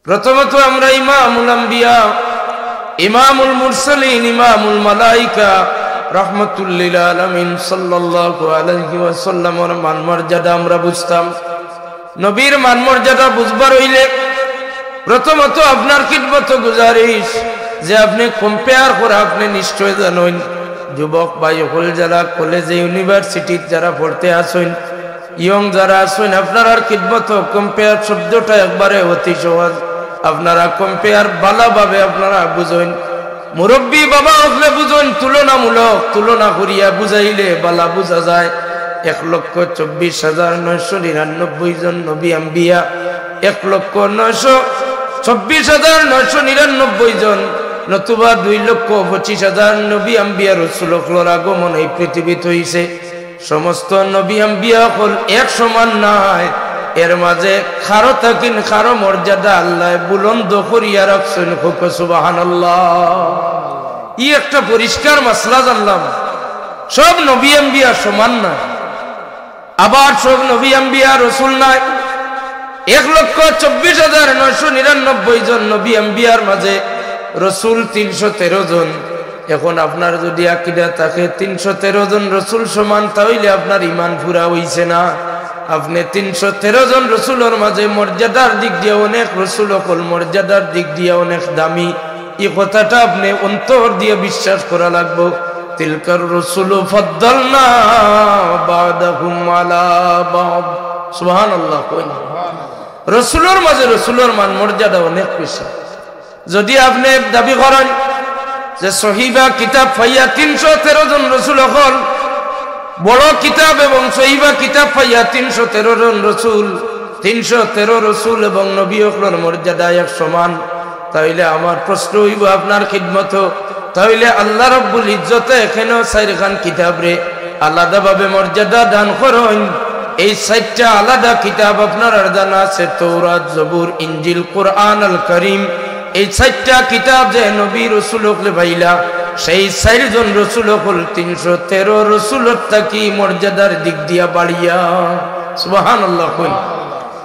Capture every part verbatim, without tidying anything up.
প্রথমত আমরা ইমামুল আম্বিয়া, ইমামুল মুরসালিন, ইমামুল মালাইকা, রহমতুল্লিল আলামিন সাল্লাল্লাহু আলাইহি ওয়াসাল্লামর মান মর্যাদা আমরা বুঝতাম। নবীর মান মর্যাদা বুঝবার অইলে প্রথমত আপনার খিদমত গুজারিশ যে আপনে compare করা আপনে নিশ্চয় জানইন। যুবক ভাই অকল যারা কলেজে, ইউনিভার্সিটিত যারা পড়তে আছইন, young যারা আছইন, আপনারার খিদমত compare শব্দটা একবারে অতি সহজ। আপনারা compare ভালাভাবে আপনারা বুঝইন। মুরব্বি বাবা অকলে বুঝইন, তুলনামূলক, তুলনা করিয়া বুঝাইলে ভালা বুঝা যায়। এক লক্ষ চব্বিশ হাজার নয়শো নিরানব্বই জন নবী আম্বিয়া, এক লক্ষ নয়শো চব্বিশ হাজার নয়শো নিরানব্বই জন, নতুবা দুই লক্ষ পঁচিশ হাজার নবী আম্বিয়া রসুল অকলর আগমন এই পৃথিবীত অইছে। সমস্ত নবী আম্বিয়া অকল এক সমান নায়, এর মাঝে কারো থাকিন কারো মর্যাদা আল্লায় বুলন্দ করিয়া রাখছইন। কউক্কা সুবহানাল্লাহ। ই একটা পরিষ্কার মাসলা জানলাম, সব নবী আম্বিয়া সমান নায়। আবার সব নবী আম্বিয়া রসুল নায়। এক লক্ষ চব্বিশ হাজার নয়শো নিরানব্বই জন নবী আম্বিয়ার মাঝে রসুল তিনশো তেরো জন। এখন আপনার যদি আকিদা থাকে তিনশো তেরো জন রসুল সমান, তা অইলে আপনার ইমান পুরা অইছে না। আপনে তিনশো তেরো জন রসুলর মাঝে মর্যাদার দিক দিয়া অনেক রসুল অকল মর্যাদার দিক দিয়া অনেক দামি, ই কথাটা আপনে অন্তর দিয়া বিশ্বাস করা লাগবো। তিলকার রসুল ফাদ্দালনা বাদাহুম আলা বাদ। সুবহানাল্লাহ কইন। রসুলর মাঝে রসুলর মান মর্যাদা অনেক বেশি। যদি আপনে দাবি করইন যে সহিবা কিতাব পাইয়া তিনশো তেরো জন রসুল অকল বড় কিতাব এবং সহিবা কিতাব পাইয়া তিনশো তেরো জন রসুল, তিনশো তেরো রসুল এবং নবী অকলর মর্যাদা এক সমান, তা অইলে আমার প্রশ্ন অইবো আপনার খিদমতো, তা অইলে আল্লাহ রব্বুল ইজ্জতে কেনে চাইরখান কিতাবরে আলাদাভাবে মর্যাদা দান করইন? এই চাইরটা আলাদা কিতাব আপনারার জানা আছে, তৌরাত, জবুর, ইঞ্জিল, কোরআন আল করিম। এই চাইরটা কিতাব যে নবী রসুল অকলে পাইলা, সেই চাইরজন রসুল অকল তিনশো তেরো রসুলর থাকি মর্যাদার দিক দিয়া বাড়িয়া। সুবহানাল্লাহ কইন।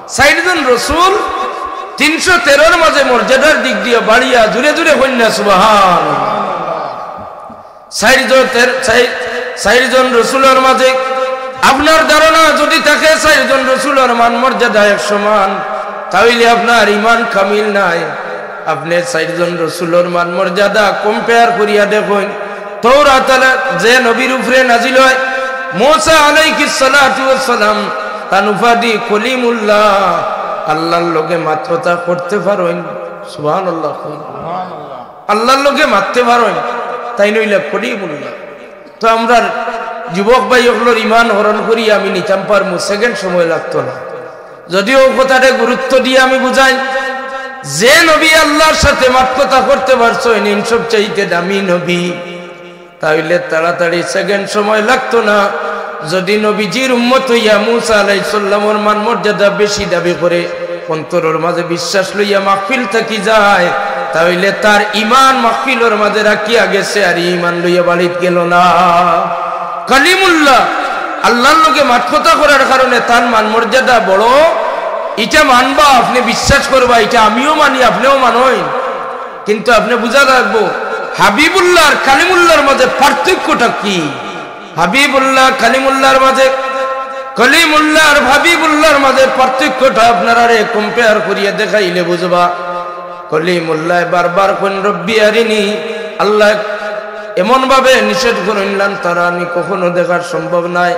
চাইরজন রসুল তিনশো তেরোর মাঝে মর্যাদার দিক দিয়া বাড়িয়া। জুরে জুরে কইন না সুবহান। চাইরজন তের-, চাই-, চাইরজন রসুলর মাঝে আপনার ধারণা যদি থাকে চাইরজন রসুলর মান মর্যাদা এক সমান, তা অইলে আপনার ইমান কামিল নায়। আপনে চাইরজন রসুলর মান মর্যাদা compare করিয়া দেখইন। তৌরাত আলা-, যে নবীর উপরে নাজিল অয়, মুসা আলাইহিস সালাতু ওয়াস সালাম, তান উপাধি কলিমুল্লাহ, আল্লাহর লগে মাত কথা করতে পারইন। সুবহানাল্লাহ কইন। আল্লাহর লগে মাততে পারইন, তাইন অইলা কলিমুল্লাহ। তো আমরার যুবক ভাই অকলর ইমান হরণ করি আমি নিতাম পারমু, second সময় লাগতো না। যদিও কথাটা গুরুত্ব দিয়া আমি বুঝাই, যে নবী আল্লাহর সাথে মাত কথা করতে পারছইন, ইন সব চাইতে দামি নবী, তা অইলে তাড়াতাড়ি second সময় লাগতো না। যদি নবীজির উম্মত অইয়া মুসা আলাইহিস সালামর মান মর্যাদা বেশি দাবি করে, অন্তরর মাঝে বিশ্বাস লইয়া মাহফিল থাকি যায়, তা অইলে তার ইমান মাহফিলর মাঝে রাখিয়া গেছে, আর ইমান লইয়া বাড়িত গেল না। কালিমুল্লাহ, আল্লাহর লগে মাত কথা করার কারণে তার মান মর্যাদা বড়। ইটা মানবা, আপনে বিশ্বাস করবা, ইটা আমিও মানি, আপনেও মানইন। কিন্তু আপনে বুঝা লাগবো, হাবিবুল্লাহ আর কালিমুল্লাহর মাঝে পার্থক্যটা কি? হাবিবুল্লাহ, কালিমুল্লাহর মাঝে, কলিমুল্লাহ আর হাবিবুল্লাহর মাঝে পার্থক্যটা আপনারারে compare করিয়া দেখাইলে বুঝবা। কলিমুল্লাহ বারবার কইন, "রব্বি আরিনি।" আল্লাহ এমনভাবে নিষেধ করইন, "লান তারানি", কখনো দেখার সম্ভব নায়।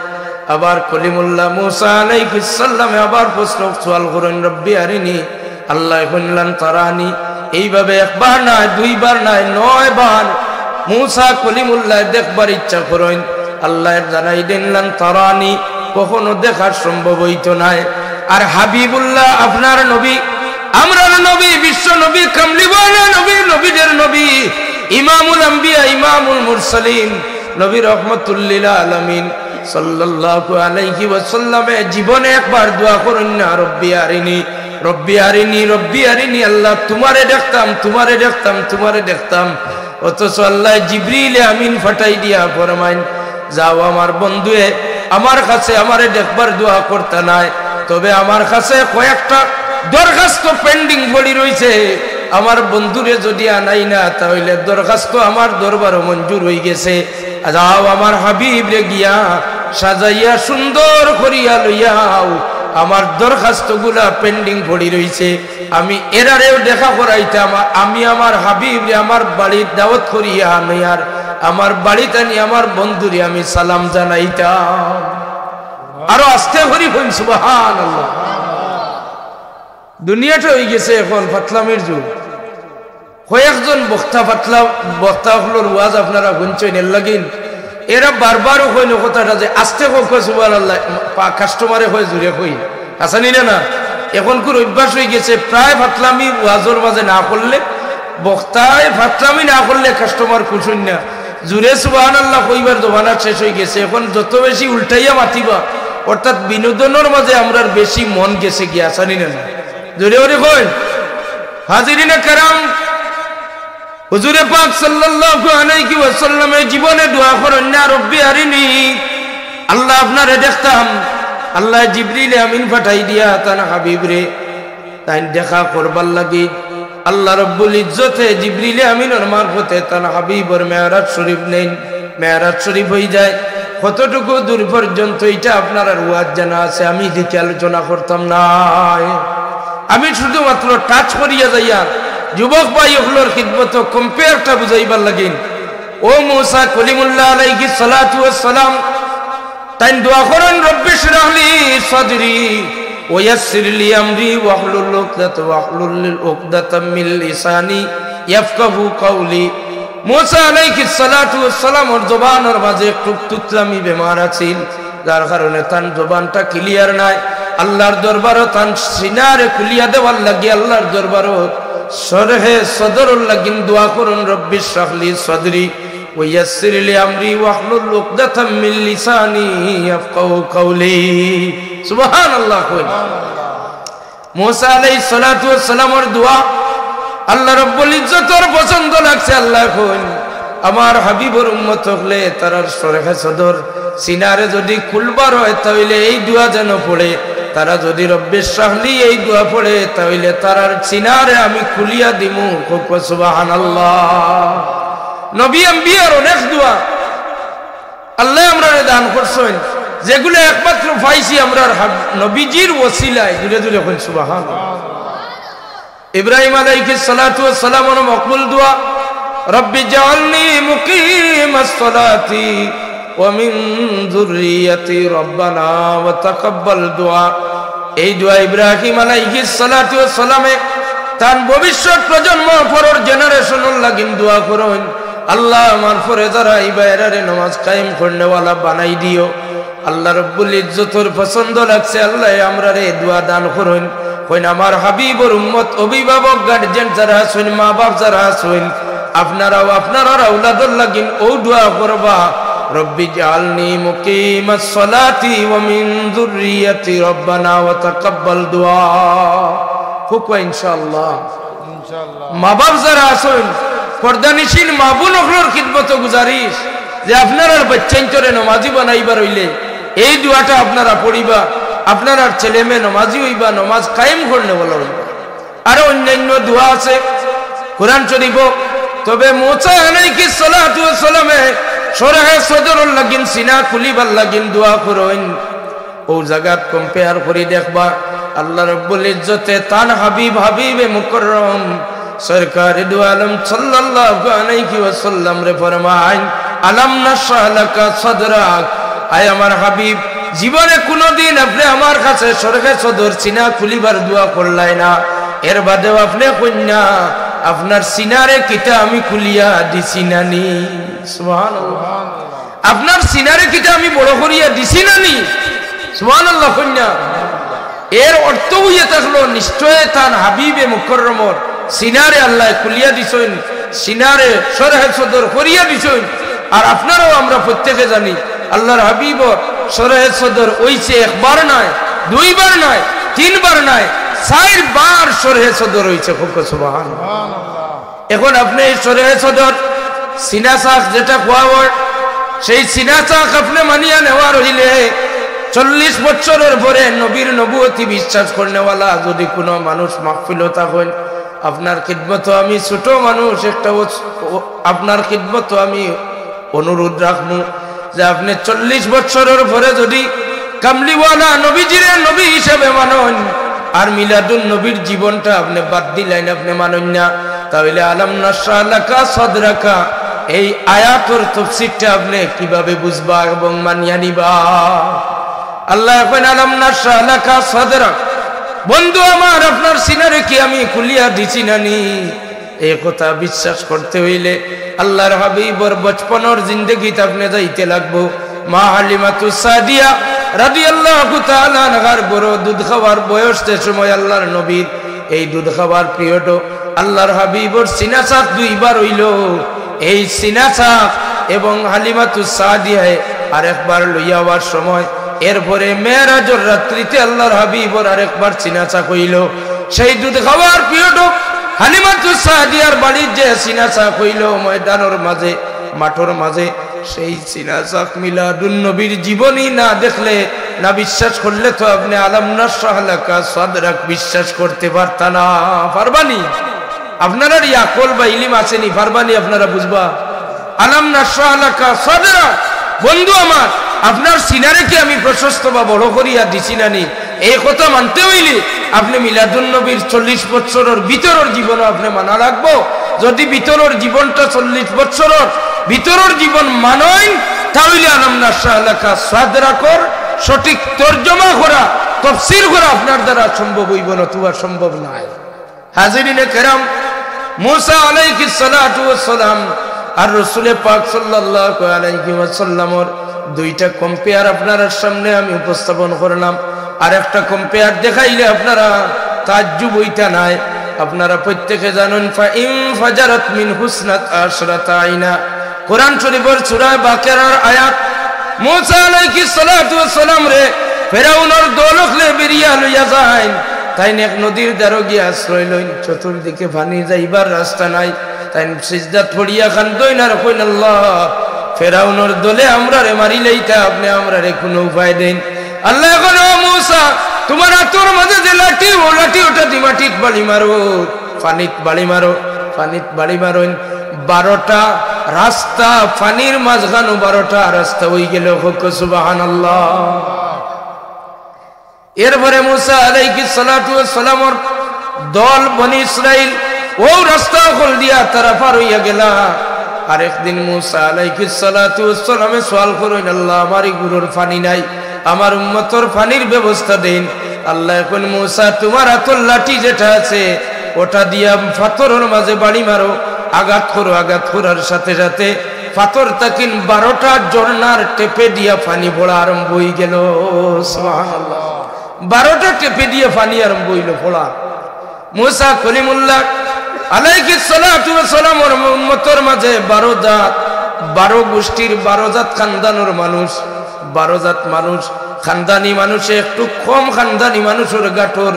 আবার কলিমুল্লাহ মুসা আলাইহিস সালামে আবার প্রশ্ন, সওয়াল করইন, "রব্বি আরিনি।" আল্লাহ কইন, "লান তারানি।" এইভাবে একবার নায়, দুইবার নায়, নয় বার মুসা কলিমুল্লাহ দেখবার ইচ্ছা করইন, আল্লাহ জানাই দেইন, "লান তারানি", কখনো দেখার সম্ভব অইতো নায়। আর হাবিবুল্লাহ, আপনার নবী, আমরার নবী, বিশ্ব নবী, কামলিওয়ালা নবী, নবীদের নবী, ইমামুল আম্বিয়া, ইমামুল মুরসালিন, নবী রহমতুল্লিল আলামিন সাল্লাল্লাহু আলাইহি ওয়াসাল্লামে জীবনে একবার দোয়া করইন না, "রব্বি আরিনি, রব্বি আরিনি, রব্বি আরিনি, আল্লাহ তুমারে দেখতাম, তুমারে দেখতাম, তুমারে দেখতাম।" অথচ আল্লাহ জিবরিল আমিন ফাটাই দিয়া ফরমাইন, "যাও আমার বন্ধুয়ে, আমার কাছে আমারে দেখবার দোয়া করতা নায়, তবে আমার কাছে কয়েকটা দরখাস্ত pending পড়ি রইছে, আমার বন্ধুরে যদি আনাই না, তা অইলে দরখাস্ত আমার দরবারো মঞ্জুর অইগেছে। যাও, আমার হাবিবরে গিয়া সাজাইয়া সুন্দর করিয়া লইয়া আও, আমার দরখাস্তগুলা pending পড়ি রইছে। আমি এরারেও দেখা করাইতাম, আমি আমার হাবিবরে আমার বাড়িত দাওয়াত করিয়া আনিয়ার আমার বাড়িত আনি আমার বন্ধুরে আমি সালাম জানাইতাম। আরো আস্তে করি কইন, সুবহানাল্লাহ। দুনিয়াটা অইগেছে এখন ফাতলামির যুগ। কয়েকজন বক্তা, ফাতলা বক্তা অকলর ওয়াজ আপনারা হুনছইন, এরলাগিন এরা বারবারও কইন অউ কথাটা যে আস্তে কউক্কা সুবহানাল্লাহ, পা-, কাস্টমারে কয় জুরে কই। হাছা নি না? না, এখনকুর অভ্যাস অইগেছে, প্রায় ফাতলামি ওয়াজর মাঝে না করলে, বক্তায় ফাতলামি না করলে কাস্টমার খুশ অইন না। জুরে সুবহানাল্লাহ কইবার জমানা শেষ অইগেছে, এখন যত বেশি উল্টাইয়া মাতিবা, অর্থাৎ বিনোদনর মাঝে আমরার বেশি মন গেছে গিয়া, হাছা নি না? না, জুরে করি কইন। হাজিরিনে কেরাম, হুজুরে পাক সাল্লাল্লাহু আলাইহি ওয়াসাল্লামে জীবনে দোয়া করইন না, "রব্বি আরিনি।" আল্লাহ আপনারে দেখতাম। আল্লায় জিবরিলে আমিন পাঠাই দিয়া তান হাবিবরে তাইন দেখা করবার লাগি। আল্লাহ রব্বুল ইজ্জতে জিবরিলে আমিনর মারফতে তান হাবিবর মেরাজ শরীফ নেইন। মেরাজ শরীফ অইযায় কতটুকু দূর পর্যন্ত, ইটা আপনারার ওয়াজ জানা আছে, আমি ইদিকে আলোচনা করতাম নায়। আমি শুধুমাত্র touch করিয়া যাইয়ার যুবক ভাই অকলর খিদমতো compare টা বুঝাইবার লাগিন। ও মুসা কলিমুল্লাহ আলাইহিস সালাতু ওয়াস সালাম, তাইন দোয়া করইন, "রব্বি ইশরাহ লি সাদরি ওয়া ইয়াসসির লি আমরি ওয়াহলুল উকদাতা, ওয়াহলুল উকদাতাম মিন লিসানি ইয়াফকাহু কাওলি।" মুসা আলাইহিস সালাতু ওয়াস সালামর জবানর মাঝে একটু তুতলামি বেমার আছিল, যার কারণে তান জবানটা clear নাই। আল্লাহর দরবারো তান সিনারে খুলিয়া দেওয়ার লাগি আল্লাহর দরবারো শরহে সদরর লাগিন দোয়া করইন, "রব্বি ইশরাহ লি সাদরি ওয়া ইয়াসসির লি আমরি ওয়াহলুল উকদাতাম মিন লিসানি ইয়াফকাহু কাওলি।" সুবহানাল্লাহ কইন। মুসা আলাইহিস সালাতু ওয়াস সালামর দোয়া আল্লাহ রব্বুল ইজ্জতর পছন্দ লাগছে। আল্লায় কইন, "আমার হাবিবর উম্মত অকলে তারার শরহে সদর সিনারে যদি খুলবার অয়, তা অইলে এই দোয়া যেন পড়ে। তারা যদি রব্বি ইশরাহ লি এই দোয়া পড়ে, তা অইলে তারার সিনারে আমি খুলিয়া দিমু।" কউক্কা সুবহানাল্লাহ। নবী আম্বিয়ার অনেক দোয়া আল্লায় আমরারে দান করছইন, যেগুলা একমাত্র পাইছি আমরার হাব-, নবীজির ওসিলায়। জুরে জুরে কইন সুবহানাল্লাহ। ইব্রাহিম আলাইহিস সালাতু ওয়াস সালামর মকবুল দোয়া, "রব্বি জাআলনি মুকিমাস সালাতি ওয়া মিন যুররিয়াতি রব্বানা ওয়া তাকাব্বাল দুআ।" এই দোয়া ইব্রাহিম আলাইহিস সালাতু ওয়াস সালামে তান ভবিষ্যৎ প্রজন্ম, পরর generation অর লাগিন দোয়া করইন, "আল্লাহ, আমার পরে যারা আইবা, এরারে নমাজ কায়েম করনেওয়ালা বানাই দিও।" আল্লাহ রব্বুল ইজ্জতর পছন্দ লাগছে, আল্লায় আমরারে দোয়া দান করইন। কইন, "আমার হাবিবর উম্মত, অভিভাবক, guardian যারা আছইন, মা বাপ যারা আছইন, আপনারাও আপনারার আওলাদর লাগিন অউ দোয়া করবা, রব্বি জাআলনি মুকিমাস সালাতি ওয়া মিন যুররিয়াতি রব্বানা ওয়া তাকাব্বাল দুআ।" কউক্কা ইনশাআল্লাহ। ইনশাআল্লাহ। মা বাপ যারা আছইন, পর্দানিশীন মা বোন অকলর খিদমতো গুজারিশ যে আপনারার বাইচ্চাইন্তরে নমাজি বানাইবার অইলে এই দোয়াটা আপনারা পড়িবা, আপনারার ছেলে মেয়ে নমাজি অইবা, নমাজ কায়েম করনেওয়ালা অইবা। আরো অন্যান্য দোয়া আছে কোরআন শরীফো। তবে মুসা আলাইহিস সালাতু ওয়াস সালামে শরহে সদরর লাগিন, সিনা খুলিবার লাগিন দোয়া করইন। অউ জাগাত compare করি দেখবা, আল্লাহ রব্বুল ইজ্জতে তান হাবিব, হাবিবে মুকররম, সরকারে দু আলম সাল্লাল্লাহু আলাইহি ওয়াসাল্লামরে ফরমাইন, "আলাম নাশরাহ লাকা সাদরাক।" আয় আমার হাবিব, জীবনে কুনুদিন আপনে আমার কাছে শরহে সদর, সিনা খুলিবার দোয়া করলায় না। এর বাদেও আপনে কইন না, "আপনার সিনারে কিতা আমি খুলিয়া দিছি না নি?" সুবহানাল্লাহ। "আপনার সিনারে কিতা আমি বড় করিয়া দিছি না নি?" সুবহানাল্লাহ কইন না। এর অর্থ অইয়া থাকলো, নিশ্চয় তান হাবিবে মুকররমর সিনারে আল্লায় খুলিয়া দিছইন, সিনারে শরহে সদর করিয়া দিছইন। আর আপনারাও আমরা প্রত্যেকে জানি, আল্লাহর হাবিবর শরহে সদর অইছে একবার নায়, দুইবার নায়, তিনবার নায়, চাইরবার শরহে সদর অইছে। কউক্কা সুবহানাল্লাহ। এখন আপনে এই শরহে সদর, সিনা চাক যেটা কওয়া অয়, সেই সিনা চাক আপনে মানিয়া নেওয়ার অইলে চল্লিশ বছরর পরে নবীর নবুয়তি বিশ্বাস করনেওয়ালা যদি কোনো মানুষ মাহফিলো থাকইন, আপনার খিদমতো আমি ছোট মানুষ একটা ওস-, ও-, আপনার খিদমতো আমি অনুরোধ রাখমু যে আপনে চল্লিশ বছরর পরে যদি কামলিওয়ালা নবীজিরে নবী হিসাবে মানইন, আর মিলাদুন নবীর জীবনটা আপনে বাদ দিলাইন, আপনে মানইন না, তাইলে আলাম নাশরাহ লাকা সাদরাকা এই আয়াতর তফসিরটা আপনে কিভাবে বুঝবা এবং মানিয়া নিবা? আল্লায় কইন, "আলাম নাশরাহ লাকা সাদরাক।" বন্ধু আমার, আপনার সিনারে কি আমি খুলিয়া দিছি না নি? এই কথা বিশ্বাস করতে অইলে আল্লার হাবিবর বচপনর জিন্দেগিত আপনে যাইতে লাগবো। মা হালিমাতুস সাদিয়া রাদিয়াল্লাহু তাআলা আনহার বড় দুধ খাওয়ার বয়স, যে সময় আল্লার নবীর এই দুধ খাওয়ার পিরিয়ডো আল্লার হাবিবর সিনা চাক দুইবার অইলো। এই সিনা চাক এবং হালিমাতুস সাদিয়ায় আরেকবার লইয়া আওয়ার সময়, এরপরে মেরাজর রাত্রিতে আল্লার হাবিবর আরেকবার সিনা চাক অইলো। সেই দুধ খাওয়ার পিরিয়ডো হালিমাতুস সাদিয়ার বাড়ির যে সিনা চাক অইলো ময়দানর মাঝে, মাঠর মাঝে, সেই সিনা চাক মিলাদুন নবীর জীবনী না দেখলে, না বিশ্বাস করলে তো আপনে আলাম নাশরাহ লাকা সাদরাক বিশ্বাস করতে পারতা না। পারবানি? আপনারার ই আকল বা ইলিম আছে নি? পারবানি আপনারা বুঝবা? আলাম নাশরাহ লাকা সাদরাক। বন্ধু আমার, আপনার সিনারে কি আমি প্রশস্ত বা বড় করিয়া দিছি না নি? এই কথা মানতে অইলে আপনে মিলাদুন নবীর চল্লিশ বছরর ভিতরর জীবনও আপনে মানা লাগবো। যদি ভিতরর জীবনটা চল্লিশ বছরর ভিতরর জীবন মানইন, তাইলে আলাম নাশরাহ লাকা সাদরাকর সঠিক তর্জমা করা, তফসির করা আপনার দ্বারা সম্ভব অইবো, নতুবা সম্ভব নায়। হাজিরিনে কেরাম, মুসা আলাইহিস সালাতু ওয়াস সালাম আর রসুলে পাক সাল্লাল্লাহু আলাইহি ওয়াসাল্লামর দুইটা compare আপনারার সামনে আমি উপস্থাপন করলাম। আর একটা compare দেখাইলে আপনারা তাজ্জুব অইতা নায়। আপনারা প্রত্যেকে জানইন, "ফা ইনফাজারাত মিনহু ইসনাতা আশরাতা আইনা।" কোরআন শরীফর সূরা বাকারার আয়াত, মুসা আলাইহিস সালাতু ওয়াস সালামরে ফেরাউনর দল অকলে বেরিয়া লইয়া যাইন। তাইন এক নদীর দ্বারো গিয়া আশ্রয় লইন, চতুর্দিকে পানি, যাইবার রাস্তা নাই। তাইন সিজদাত পড়িয়া কান্দইন আর কইন, "আল্লাহ, ফেরাউনর দলে আমরারে মারিলাইতা, আপনে আমরারে কুনু উপায় দেইন।" আল্লায় কইন, "ও মুসা, তুমার আতর মাঝে যে লাঠি, অউ লাঠি ওটা দি মাটিত বাড়ি মারো, পানিত বাড়ি মারো, পানিত বাড়ি মারইন।" বারোটা রাস্তা, পানির মাঝখানো বারোটা রাস্তা অইগেলো। কউক্কা সুবহানাল্লাহ। এরপরে মুসা আলাইহিস সালাতু ওয়াস সালামর দল বনি ইসরাইল অউ রাস্তা অকল দিয়া তারা পার অইয়া গেলা। আরেকদিন মুসা আলাইহিস সালাতু ওয়াস সালামে সওয়াল করইন, "আল্লাহ, আমার ইগুর পানি নাই, আমার উম্মতর পানির ব্যবস্থা দেইন।" আল্লায় কইন, "মুসা, তুমার আতর লাঠি যেটা আছে, ওটা দিয়া পাথরর মাঝে বাড়ি মারো, আঘাত করো, আঘাত করার সাথে সাথে পাথর থাকিন বারোটা ঝর্ণার টেপে দিয়া পানি পড়া আরম্ভ অইগেলো।" সুবহানাল্লাহ। বারোটা টেপে দিয়া পানি আরম্ভ অইলো পড়া। মুসা কলিমুল্লাহ আলাইহিস সালাতু ওয়াস সালামর উম্মতর মাঝে বারো জাত, বারো গোষ্ঠীর বারো জাত খানদানর মানুষ, বারো জাত মানুষ, খানদানি মানুষে একটু কম খানদানি মানুষর গাটর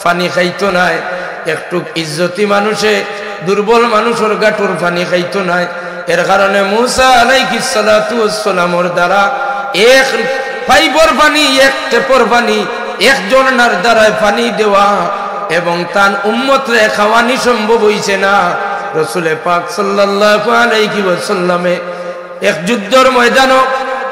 পানি খাইতো নায়, একটু ইজ্জতি মানুষে দুর্বল মানুষর গাটর পানি খাইতো নায়। এর কারণে মুসা আলাইহিস সালাতু ওয়াস সালামর দ্বারা এক পাইপর পানি, এক টেপর পানি, এক ঝর্ণার দ্বারায় পানি দেওয়া এবং তান উম্মতরে খাওয়ানি সম্ভব অইছে না। রসুলে পাক সাল্লাল্লাহু আলাইহি ওয়াসাল্লামে এক যুদ্ধর ময়দানো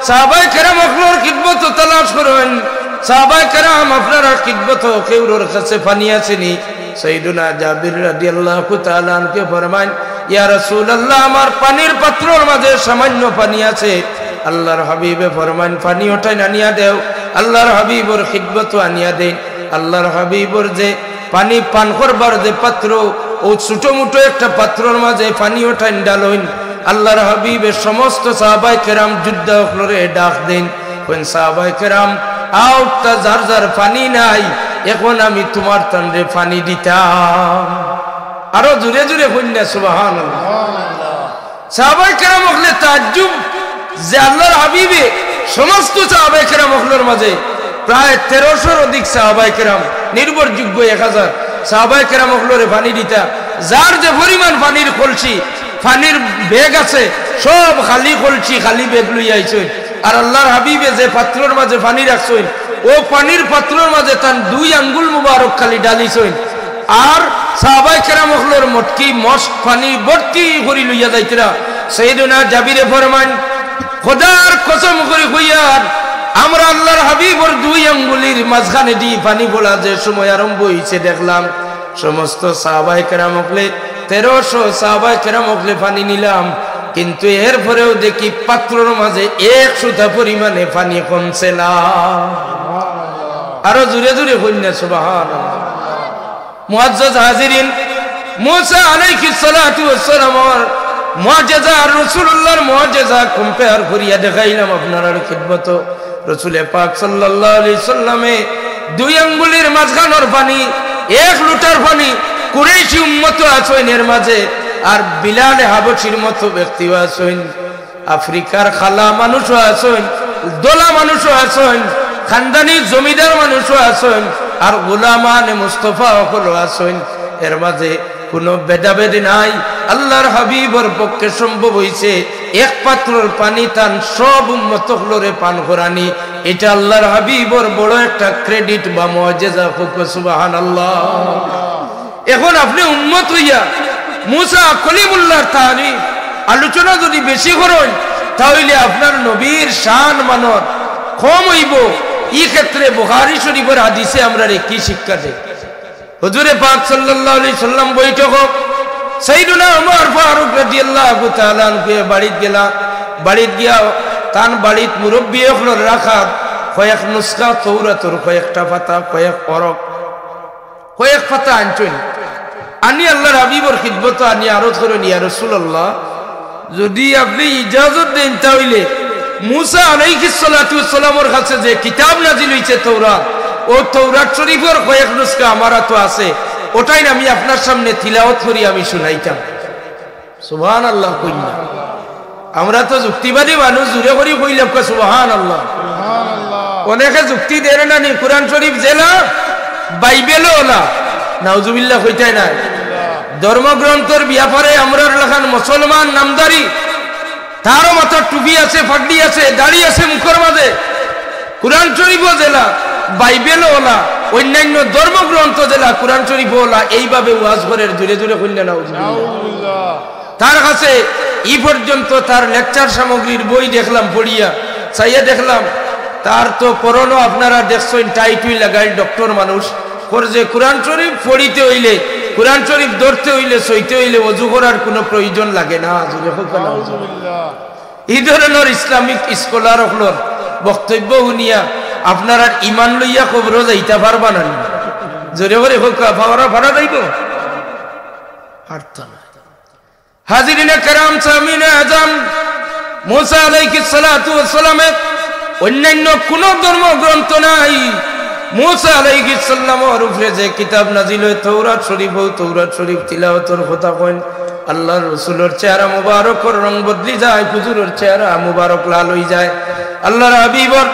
সাহাবায়ে কেরাম অকলর খিদমতো তালাশ করইন, "সাহাবায়ে কেরাম, আপনারার খিদমতো কেউরর কাছে পানি আছে নি?" সাইয়্যিদুনা জাবির রাদিয়াল্লাহু তাআলা আনহুয়ে ফরমাইন, "ইয়া রাসূলুল্লাহ, আমার পানির পাত্রর মাঝে সামান্য পানি আছে।" আল্লাহর হাবিবে ফরমাইন, "পানি ওটাইন আনিয়া দেও।" আল্লাহর হাবিবর খিদমতো আনিয়া দেইন। আল্লাহর হাবিবর যে পানি পান করবার যে পাত্র, অউ ছোটো মোটো একটা পাত্রর মাঝে পানি ওটাইন ডালইন। আল্লাহর হাবিবে সমস্ত সাহাবায়ে কেরাম যোদ্ধা অকলরে ডাক দেইন, কইন, "সাহাবায়ে কেরাম, আও তা যার যার পানি নাই, এখন আমি তুমার তানরে পানি দিতাম।" আরো জোরে জোরে কইন না, সুবহানাল্লাহ। সাহাবায়ে কেরাম অকলে তাজ্জুব যে আল্লাহর হাবিবে সমস্ত সাহাবায়ে কেরাম অকলর মাঝে প্রায় তেরোশোর অধিক সাহাবায়ে কেরাম, নির্ভরযোগ্য এক হাজার সাহাবায়ে কেরাম অকলরে পানি দিতা, যার যে পরিমাণ পানির কলসি, পানির ব্যাগ আছে, সব খালি কলসি, খালি ব্যাগ লইয়া আইছইন। আর আল্লাহর হাবিবে যে পাত্রর মাঝে পানি রাখছইন, অউ পানির পাত্রর মাঝে তান দুই আঙ্গুল মুবারক খালি ঢালিছইন। আর সাহাবায়ে কেরাম অকলর মটকি মস্ক পানি ভর্তি করি লইয়া যাইতরা। সাইয়েদুনা জাবিরে ফরমাইন, "খোদার কসম করি কইয়ার, আমরা আল্লাহর হাবিবর দুই আঙ্গুলির মাঝখানেদি পানি পড়া যে সময় আরম্ভ অইছে দেখলাম, সমস্ত সাহাবায়ে কেরাম অকলে, তেরোশো সাহাবায়ে কেরাম অকলে পানি নিলাম, কিন্তু এরপরেও দেখি পাত্রর মাঝে এক সুতা পরিমাণে পানি কমছে না।" আরো জোরে জোরে কইন না, সুবহানাল্লাহ। মুআজ্জাজ হাজিরিন, মুসা আলাইহিস সালাতু ওয়াস সালামর মুআজিজা আর রাসূলুল্লাহর মুআজিজা compare করিয়া দেখাইলাম আপনারার খিদমতো। রসুলে পাক সাল্লাল্লাহু আলাইহি সাল্লামে দুই আঙ্গুলির মাঝখানর পানি, এক লোটার পানি, কুরাইশি উম্মতও আছইন এর মাঝে, আর বিলালে হাবশির মতো ব্যক্তিও আছইন, আফ্রিকার কালা মানুষও আছইন, ধলা মানুষও আছইন, খানদানি জমিদার মানুষও আছইন, আর গোলামানে মুস্তফা অকলও আছইন। এর মাঝে কোনো ভেদাভেদ নাই। আল্লাহর হাবিবর পক্ষে সম্ভব অইছে এক পাত্রর পানি তান সব উম্মত অকলরে পান করানি। ইটা আল্লাহর হাবিবর বড় একটা credit বা মুআজিজা। কউক্কা সুবহানাল্লাহ। এখন আপনে উম্মত অইয়া মুসা কলিমুল্লাহর তারিফ আলোচনা যুদি বেশি করইন, তা অইলে আপনার নবীর শান মানর কম অইবো। ই ক্ষেত্রে বুখারী শরীফর হাদিসে আমরারে কি শিক্ষা দেয়? হুজুরে পাক সাল্লাল্লাহু আলাইহি সাল্লাম বৈঠকো সাইয়েদুনা ওমর ফারুক রাদিয়াল্লাহু তাআলা আনহুয়ে বাড়িত গেলা। বাড়িত গিয়া তান বাড়িত মুরব্বি অকলর রাখাত কয়েক নুসখা তৌরাতর কয়েকটা পাতা, কয়েক অরক, কয়েক পাতা আনছইন। আনি আল্লাহর হাবিবর খিদমতো আনি আরজ করইন, "ইয়া রাসূলুল্লাহ, যুদি আপনে ইজাজত দেইন, তা অইলে মুসা আলাইহিস সালাতু ওয়াস সালামর কাছে যে কিতাব নাজিল অইছে তৌরাত, অউ তৌরাত শরীফর কয়েক নুসখা আমার আতো আছে, অটাইন আমি আপনার সামনে তিলাওয়াত করি আমি শুনাইতাম।" সুবহানাল্লাহ কইন না। আমরা তো যুক্তিবাদী মানুষ, জোরে করি কইলাউক্কা সুবহানাল্লাহ। অনেকে যুক্তি দের না নি, কোরআন শরীফ যেলা, বাইবেলও অলা। নাউজুবিল্লাহ কইতায় নায়। ধর্মগ্রন্থর ব্যাপারে আমরার লাখান মুসলমান নামধারী, তারও মাথার টুপি আছে, পাগড়ি আছে, দাড়ি আছে মুখর মাঝে। কোরআন শরীফও যেলা, বাইবেলও অলা, অইন্যান্য ধর্মগ্রন্থ যেলা, কোরআন শরীফও অলা, এইভাবে ওয়াজ করের জোরে জোরে কইন না নাউজুবিল্লাহ। তার কাছে ই পর্যন্ত তার lecture সামগ্রীর বই দেখলাম, পড়িয়া চাইয়া দেখলাম, তার তো পরনও আপনারা দেখছইন, tie-টুই লাগাইল, doctor মানুষ। কর যে কোরআন শরীফ পড়িতে অইলে, কোরআন শরীফ ধরতে অইলে, ছইতে অইলে অজু করার কুনু প্রয়োজন লাগে না। জোরে কউক্কা না। ই ধরনর Islamic scholar অকলর বক্তব্য হুনিয়া আপনারার ইমান লইয়া কবরো যাইতা পারবা না নি? জোরে করি কউক্কা, পারা, পারা যাইবো? পারতা না। হাজিরিনে কেরাম, সামিনে আজম, মুসা আলাইহিস সালাতু ওয়াস সালামে অইন্যান্য কুনু ধর্মগ্রন্থ নাই। মুসা আলাইহিস সালামর উপরে যে কিতাব নাজিল অয়, তৌরাত শরীফ, অউ তৌরাত শরীফ তিলাওয়াতর কথা কইন। আল্লাহর রসুলর চেহারা মুবারকর রং বদলি যায়, হুজুরর চেহারা মুবারক লাল অই যায়। আল্লাহর হাবিবর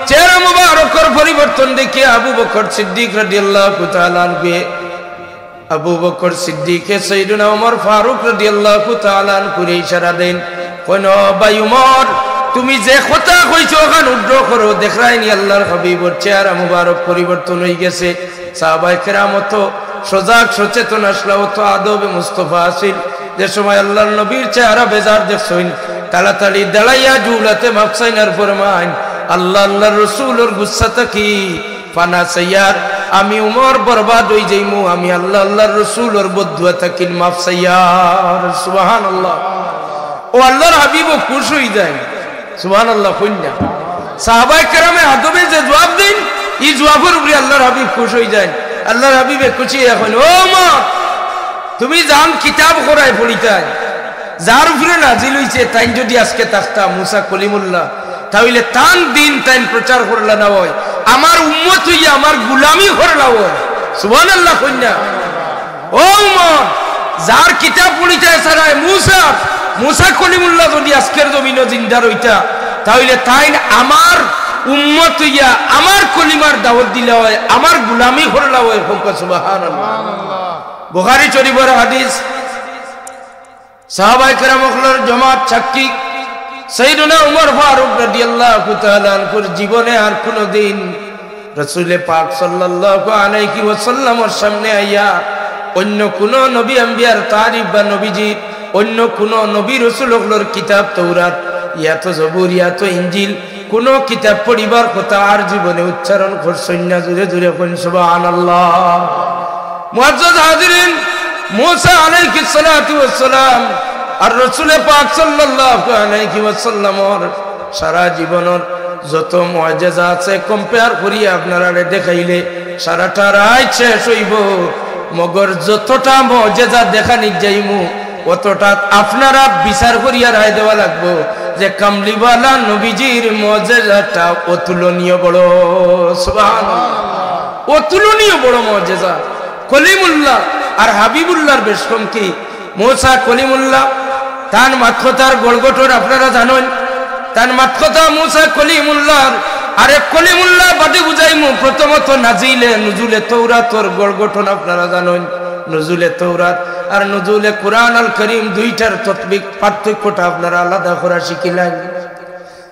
চেহারা মুবারকর পরিবর্তন দেখিয়া আবু বকর সিদ্দিক রাদিয়াল্লাহু তাআলা আনহুয়ে আবু বকর সিদ্দিকে সাইয়েদুনা ওমর ফারুক রাদিয়াল্লাহু তাআলা আনহুরে ইশারা দেইন, কইন, "ও ভাই উমর, তুমি যে কথা কইছো অখান withdraw করো, দেখরায়নি আল্লাহর হাবিবর চেহারা মুবারক পরিবর্তন অই গেছে।" সাহাবায়ে কেরাম অত সজাগ সচেতন আছলা, অত আদবে মুস্তফা আছিল, যে সময় আল্লাহর নবীর চেহারা বেজার দেখছইন, তাড়াতাড়ি দাঁড়াইয়া জুলাতে মাফ চাইনার ফরমাইন, "আল্লাহ, আল্লাহর রসুলর গুসা থাকি পানা চাইয়ার, আমি উমর বরবাদ অই যাইমু, আমি আল্লাহ, আল্লাহর রসুলর বদদুয়া থাকি মাফ চাইয়ার।" সুবহানাল্লাহ। অউ আল্লাহর হাবিবও খুশ অই যাইন। সুবহানাল্লাহ কইন না। সাহাবায়ে কেরামে আদবে যে জুয়াব দেইন, ই জুয়াবর উপরে আল্লাহর হাবিব খুশ অই যাইন। আল্লাহর হাবিবে খুশি অইয়া কইন, "ও উমর, তুমি যান কিতাব করায় পড়িতায়, যার উপরে নাজিল অইছে, তাইন যুদি আজকে থাকতা, মুসা কলিমুল্লাহ, তা অইলে তান দিন তাইন প্রচার করলা না অয়, আমার উম্মত অইয়া আমার গুলামি করলা অয়।" সুবহানাল্লাহ কইন না। ও উমর, যার কিতাব পড়িতায় ছাড়ায় মুসা, মুসা কলিমুল্লাহ যুদি আজকের জমিনো জিন্দা রইতা, তা অইলে তাইন আমার উম্মত অইয়া আমার কলিমার দাওয়াত দিলা অয়, আমার গুলামি করলা অয়। কউক্কা সুবহানাল্লাহ। বুখারী শরীফর হাদিস, সাহাবায়ে কেরাম অকলর জমাত সাক্ষী। সাইয়েদনা উমর ফারুক রাদিয়াল্লাহু তাআলা আনহুর জীবনে আর কুনুদিন রাসূলে পাক সাল্লাল্লাহু আলাইহি ওয়াসাল্লামর সামনে আইয়া অন্য কুনু নবী আম্বিয়ার তারিফ বা নবীজির অন্য কুনু নবী রাসূল অকলর কিতাব তৌরাত, ইয়া তো জবুর, ইয়া তো ইঞ্জিল, কুনু কিতাব পড়িবার কথা আর জীবনে উচ্চারণ করছইন না। জুরে জুরে কইন সুবহানাল্লাহ। মুআজ্জাজ হাজিরিন, মুসা আলাইহিস সালাতু ওয়াস সালাম আর রাসূলে পাক সাল্লাল্লাহু আলাইহি ওয়াসাল্লামর সারা জীবনর যত মুআজিজা আছে, compare করিয়া আপনারারে দেখাইলে সারাটা রাইত শেষ অইবো। মগর যতটা মুআজিজা দেখানিত যাইমু, অতটা আপনারা বিচার করিয়া রায় দেওয়া লাগবো যে কামলিওয়ালা নবীজির মুআজিজাটা অতুলনীয় বড়। সুবহানাল্লাহ। অতুলনীয় বড় মুআজিজা। কলিমুল্লাহ আর হাবিবুল্লাহর বেশকম কি? মুসা কলিমুল্লাহ, তান মাতকথার গড়গঠন আপনারা জানইন। তান মাতকথা মুসা কলিমুল্লাহর, আরে কলিমুল্লাহ বাদে বুঝাইমু, প্রথমত নাজিলে নুজুলে তৌরাতর গড়গঠন আপনারা জানইন। নুজুলে তৌরাত আর নুজুলে কুরআন আল করিম দুইটার ততবিক, পার্থক্যটা আপনারা আলাদা করা শিখিলাইন।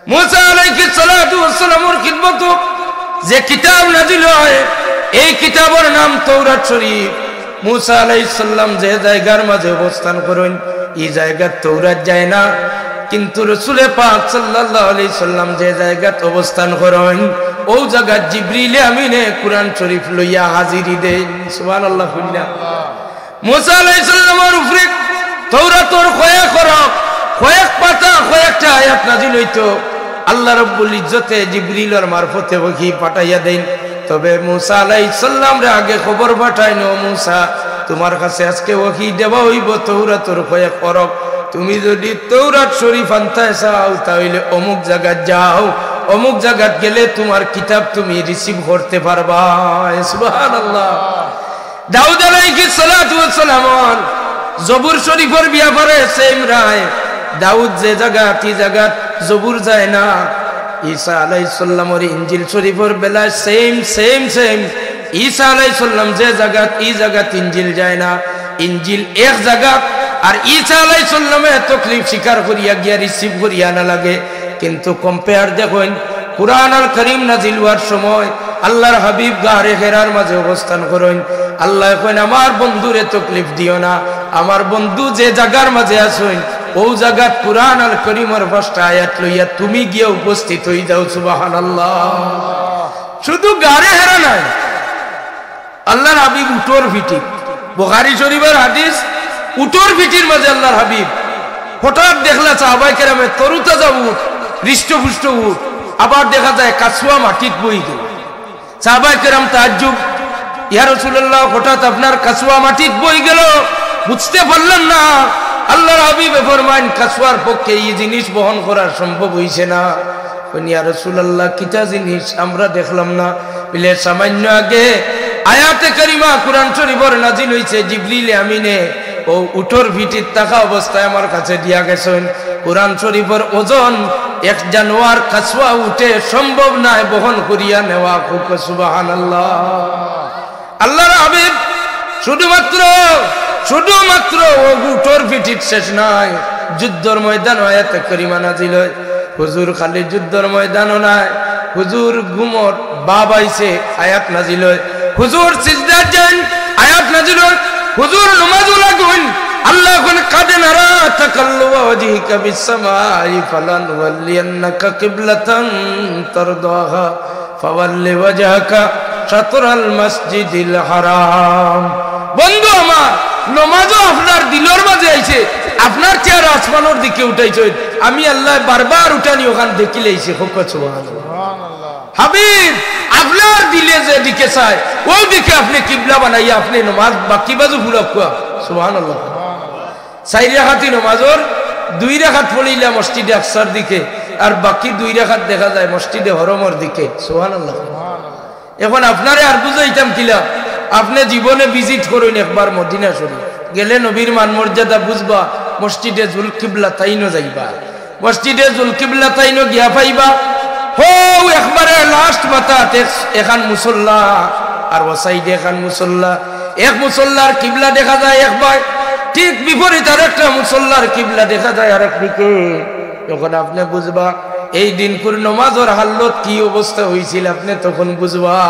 মুসা আলাইহিস সালাতু ওয়াস সালামর খিদমতো যে কিতাব নাজিল অয়, এই কিতাবর নাম তৌরাত শরীফ। মুসা আলাইহিস সালাম যে জাগার মাঝে অবস্থান করইন, ই জাগাত তৌরাত যায় না, কিন্তু রাসূলে পাক সাল্লাল্লাহু আলাইহি সাল্লাম যে জাগাত অবস্থান করইন, অউ জাগাত জিবরিলে আমিনে কুরআন শরীফ লইয়া হাজিরি দেইন। সুবহানাল্লাহ কইলা। মুসা আলাইহিস সালামর উপরে তৌরাতর কয়েক হরফ, কয়েক পাতা, কয়েকটা আয়াত নাজিল অইতো। আল্লাহ রাব্বুল ইজ্জতে জিবরিলর মারফতে ওহী পাঠাইয়া দেইন। তবে মুসা আলাইহিস সালামরে আগে খবর পাঠাইন, "ও মুসা, তুমার কাছে আজকে ওহী দেওয়া অইবো তৌরাতর কয়েক হরফ। তুমি যদি তৌরাত শরীফ আনতায় চাও, তা অইলে অমুক জাগাত যাও, অমুক জাগাত গেলে তুমার কিতাব তুমি receive করতে পারবায়।" সুবহানাল্লাহ। দাউদ আলাইহিস সালাতু ওয়াস সালামর জবুর শরীফর ব্যাপারে same রায়। দাউদ যে জাগাত, ই জাগাত জবুর যায় না। ঈসা আলাইহিস সালামর ইঞ্জিল শরীফর বেলায় same, same, same। ঈসা আলাইহিস সালাম যে জাগাত, ই জাগাত ইঞ্জিল যায় না। ইঞ্জিল এক জাগাত, আর ঈসা আলাইহিস সালামে তকলিফ স্বীকার করিয়া গিয়া receive করিয়া আনা লাগে। কিন্তু compare দেখইন, কুরআন আল করিম নাজিল অওয়ার সময় আল্লাহর হাবিব গারে হেরার মাঝে অবস্থান করইন। আল্লায় কইন, "আমার বন্ধুরে তকলিফ দিও না, আমার বন্ধু যে জাগার মাঝে আছইন, অউ জাগাত কুরআন আল করিমর পাঁচটা আয়াত লইয়া তুমি গিয়া উপস্থিত অই যাও।" সুবহানাল্লাহ। শুধু গারে হেরা নায়, আল্লাহর হাবিব উটর পিঠিত। বুখারী শরীফর হাদিস, উটর পিঠির মাঝে আল্লাহর হাবিব। হঠাৎ দেখলা সাহাবায়ে কেরামে তরুতাজা উট, হৃষ্টপুষ্ট উট, আবার দেখা যায় কাছুয়া মাটিত বই গেল। সাহাবায়ে কেরাম তাজ্জুব, "ইয়া রাসূলুল্লাহ, হঠাৎ আপনার কাছুয়া মাটিত বই গেল, বুঝতে পারলাম না।" আল্লাহর হাবিবে ফরমাইন, "কাছুয়ার পক্ষে ই জিনিস বহন করা সম্ভব অইছে না।" কইন, "ইয়া রাসূলুল্লাহ, কিতা জিনিস আমরা দেখলাম না?" বলে, "সামান্য আগে আয়াতে কারিমা কুরআন শরীফর নাজিল অইছে, জিবরিল আমিনে অউ উটর পিঠিত থাকা অবস্থায় আমার কাছে দিয়া গেছইন। কুরআন শরীফর ওজন এক জানোয়ার কাছুয়া উটে সম্ভব নায় বহন করিয়া নেওয়া।" কউক্কা সুবহানাল্লাহ। আল্লাহর হাবিব শুধুমাত্র, শুধুমাত্র অউ উটর পিঠিত শেষ নায়, যুদ্ধর ময়দানো আয়াতে কারিমা নাজিল অয়। হুজুর খালি যুদ্ধর ময়দানো নায়, হুজুর ঘুমর ভাব আইছে, আয়াত নাজিল অয়। হুজুর সিজদাত যাইন, আয়াত নাজিল অয়। হুজুর নমাজো লাগইন, আল্লায় কইন, "قد نرى تقلب وجهك في السماء فلنولينك قبلة ترضاها فول وجهك شطر المسجد الحرام।" বন্ধু আমার, নমাজো আপনার দিলর মাঝে আইছে, আপনার চেহারা আসমানর দিকে উঠাইছইন, আমি আল্লায় বারবার উঠানি অখান দেখিলাইছি। কউক্কা সুবহানাল্লাহ। হাবিব, আপনার দিলে যে দিকে চায়, অউ দিকে আপনে কিবলা বানাইয়া আপনে নমাজ বাকি বাজু পুরাউক্কা। সুবহানাল্লাহ। চাইর রাকাতি নমাজর দুই রাকাত পড়িলা মসজিদে আকসার দিকে, আর বাকি দুই রাকাত দেখা যায় মসজিদে হরমর দিকে। সুবহানাল্লাহ। এখন আপনারে আর বুঝাইতাম কিলা, আপনে জীবনে visit করইন একবার মদিনা শরীফ, গেলে নবীর মান মর্যাদা বুঝবা, মসজিদে জুল কিবলাতাইনো যাইবা। মসজিদে জুল কিবলাতাইনো গিয়া পাইবা, হউ একবারে last মাথাত এক-, এখান মুসল্লা, আর অউ side-এ এখান মুসল্লা। এক মুসল্লার কিবলা দেখা যায় এক বায়, ঠিক বিপরীত আরেকটা মুসল্লার কিবলা দেখা যায় আরেক দিকে। তখন আপনে বুঝবা এই দিনকুর নমাজর হালত কি অবস্থা অইছিল, আপনে তখন বুঝবা।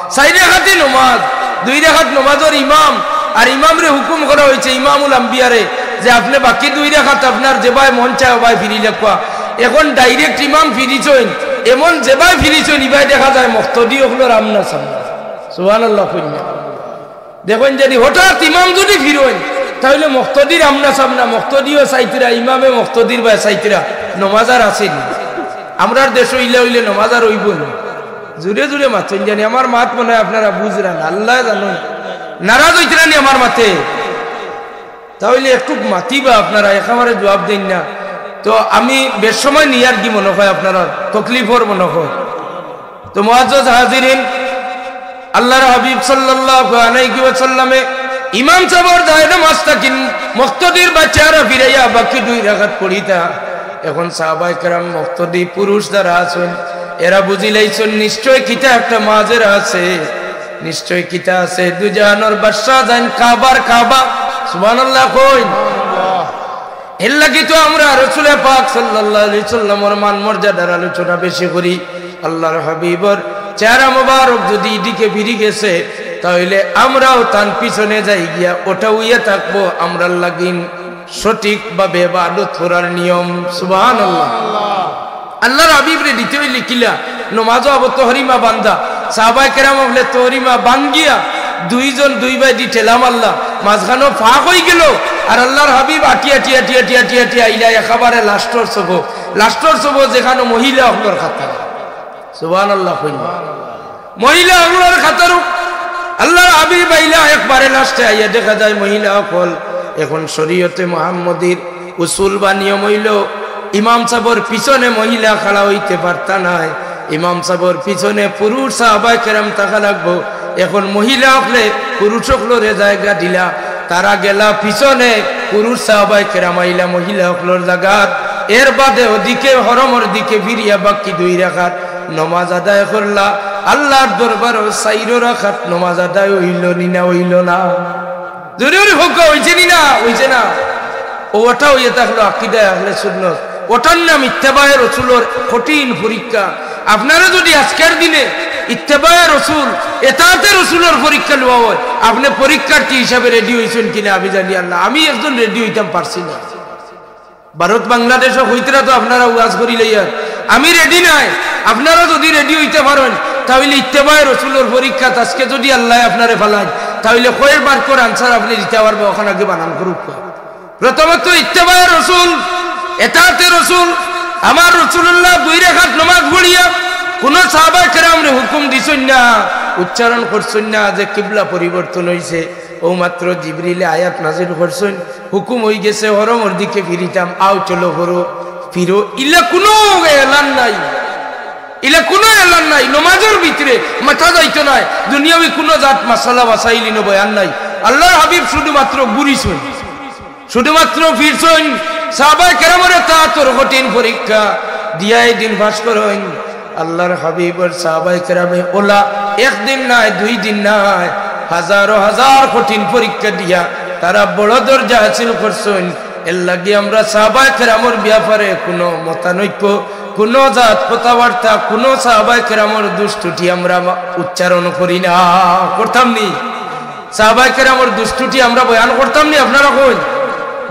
চাইর রাকাতি নমাজ, দুই রাকাত নমাজর ইমাম, আর ইমামরে হুকুম করা অইছে, ইমামুল আম্বিয়ারে, যে আপনে বাকি দুই রাকাত আপনার যেবায় মন চায় ওবায় ফিরি লেখবা। এখন direct ইমাম ফিরিছইন, এমন যেবায় ফিরিছইন ইবায় দেখা যায় মুক্তাদি অকলর আমনা সামনা। সুবহানাল্লাহ কইন না। দেখইন যদি হঠাৎ ইমাম যদি ফিরইন, তাইলে মুক্তাদির আমনা সামনা, মুক্তাদিও চাইতরা, ইমামে মুক্তাদির বায় চাইতরা, নমাজ আর আছে নি? আমরার দেশো ইলা অইলে নমাজ আর অইবো নি? জুরে জুরে মাতইন জানি, আমার মাত মনে অয় আপনারা বুঝরা না, আল্লায় জানইন। নারাজ অইতরা নি আমার মাতে? তাইলে একটুক মাতিবা আপনারা, একেবারে জুয়াব দেইন না। তো আমি বেশ সময় নিয়ার দি মনে অয় আপনারা তকলিফর মনে অয়। তো মুআজ্জাজ হাজিরিন, আল্লাহর হাবিব সাল্লাল্লাহু আলাইহি ওয়াসাল্লামে ইমাম সাবর জায়নামাজ থাকি মুক্তাদির বায় চেহারা ফিরাইয়া বাকি দুই রাকাত পড়িতা। এখন সাহাবায়ে কেরাম মুক্তাদি পুরুষ যারা আছইন, এরা বুঝিলাইছইন নিশ্চয় কিতা একটা মাজেরা আছে, নিশ্চয় কিতা আছে। দুজাহানর বাদশা যাইন কাবার কাবা। সুবহানাল্লাহ কইন। এর লাগি তো আমরা রসুলে পাক সাল্লাল্লাহু আলাইহি সাল্লামর মান মর্যাদার আলোচনা বেশি করি। আল্লাহর হাবিবর চেহারা মোবারক যদি ইদিকে ফিরি গেছে, তাইলে আমরাও তান পিছনে যাই গিয়া ওটা অইয়া থাকবো, আমরার লাগিন সঠিকভাবে ইবাদত করার নিয়ম। সুবহানাল্লাহ। আল্লাহর হাবিবরে দিতে অইলে কিলা? নমাজো আবো তহরিমা বান্ধা। সাহাবায়ে কেরাম অকলে তহরিমা ভাঙ্গিয়া দুইজন দুই বায়দি ঠেলা মারলা, মাঝখানো ফাঁক অইগেলো। আর আল্লাহর হাবিব আটি আটি আটি আটি আটি আটি আইলা একেবারে লাস্টর সফো, লাস্টর সফো যেখানো মহিলা অকলর কাতার। সুবহানাল্লাহ কইন। মহিলা অকলর কাতারো আল্লাহর হাবিব আইলা একবারে লাস্টে আইয়া দেখা যায় মহিলা অকল। এখন শরীয়তে মুহাম্মদীর উসুল বা নিয়ম অইলো, ইমাম সাবর পিছনে মহিলা খাড়া অইতে পারতা নায়, ইমাম সাবর পিছনে পুরুষ সাহাবায়ে কেরাম থাকা লাগবো। এখন মহিলা অকলে পুরুষ অকলরে জাগা দিলা, তারা গেলা পিছনে, পুরুষ সাহাবায়ে কেরাম আইলা মহিলা অকলর জাগাত। এর বাদে ওদিকে হরমর দিকে ফিরিয়া বাকি দুই রাকাত নমাজ আদায় করলা। আল্লাহর দরবারো চাইর রাকাত নমাজ আদায় অইলো নি না অইলো না? জোরে জোরে কউক্কা, অইছে নি না? অইছে না? ও ওটা অইয়া থাকলো আকিদায়ে আহলে সুন্নত। ওটার নাম ইত্তেবায়ে রসুলর কঠিন পরীক্ষা। আপনারে যদি আজকের দিনে ইত্তেবায়ে রসুল, এতাআতে রসুলর পরীক্ষা লওয়া অয়, আপনে পরীক্ষার্থী হিসাবে রেডি অইছইন কিনা আমি জানি আল্লাহ। আমি একজন রেডি অইতাম পারছি না। ভারত বাংলাদেশো কইতরা তো আপনারা ওয়াজ করিলাইয়ার, আমি রেডি নায়। আপনারা যদি রেডি অইতা পারইন, তাইলে ইত্তেবায়ে রসুলর পরীক্ষাত আজকে যদি আল্লায় আপনারে ফালাইন, তাইলে কয় মার্কর answer আপনে দিতা পারবা, অখান আগে বানান করউক্কা। প্রথমত ইত্তেবায়ে রসুল, এতাআতে রসুল। আমার রসুলুল্লাহ দুই রাকাত নমাজ পড়িয়া কুনু সাহাবায়ে কেরামরে হুকুম দিছইন না, উচ্চারণ করছইন না যে কিবলা পরিবর্তন অইছে। অউ মাত্র জিবরিলে আয়াত নাজিল করছইন, হুকুম অইগেছে হরমর দিকে ফিরিতাম, আও চলো হরো, ফিরো। ইলা কুনু এলান নাই, ইলা কুনু এলান নাই। নমাজর ভিতরে মাতা যাইতো নায়, দুনিয়াবি কুনু জাত মাসালা মাসাইল ইনো বয়ান নাই। আল্লাহর হাবিব শুধুমাত্র ঘুরিছইন, শুধুমাত্র ফিরছইন, সাহাবায়ে কেরামর এতাআতর কঠিন পরীক্ষা দিয়া এই দিন পাস করইন। আল্লাহর হাবিবর সাহাবায়ে কেরামে অলা একদিন নায়, দুই দিন নায়, হাজারো হাজার কঠিন পরীক্ষা দিয়া তারা বড় দরজা হাসিল করছইন। এর লাগি আমরা সাহাবায়ে কেরামর ব্যাপারে কুনু মতানৈক্য, কুনু জাত কথাবার্তা, কুনু সাহাবায়ে কেরামর দুষ ত্রুটি আমরা মা-, উচ্চারণ করি না, করতাম নি? সাহাবায়ে কেরামর দুষ ত্রুটি আমরা বয়ান করতাম নি, আপনারা কইন?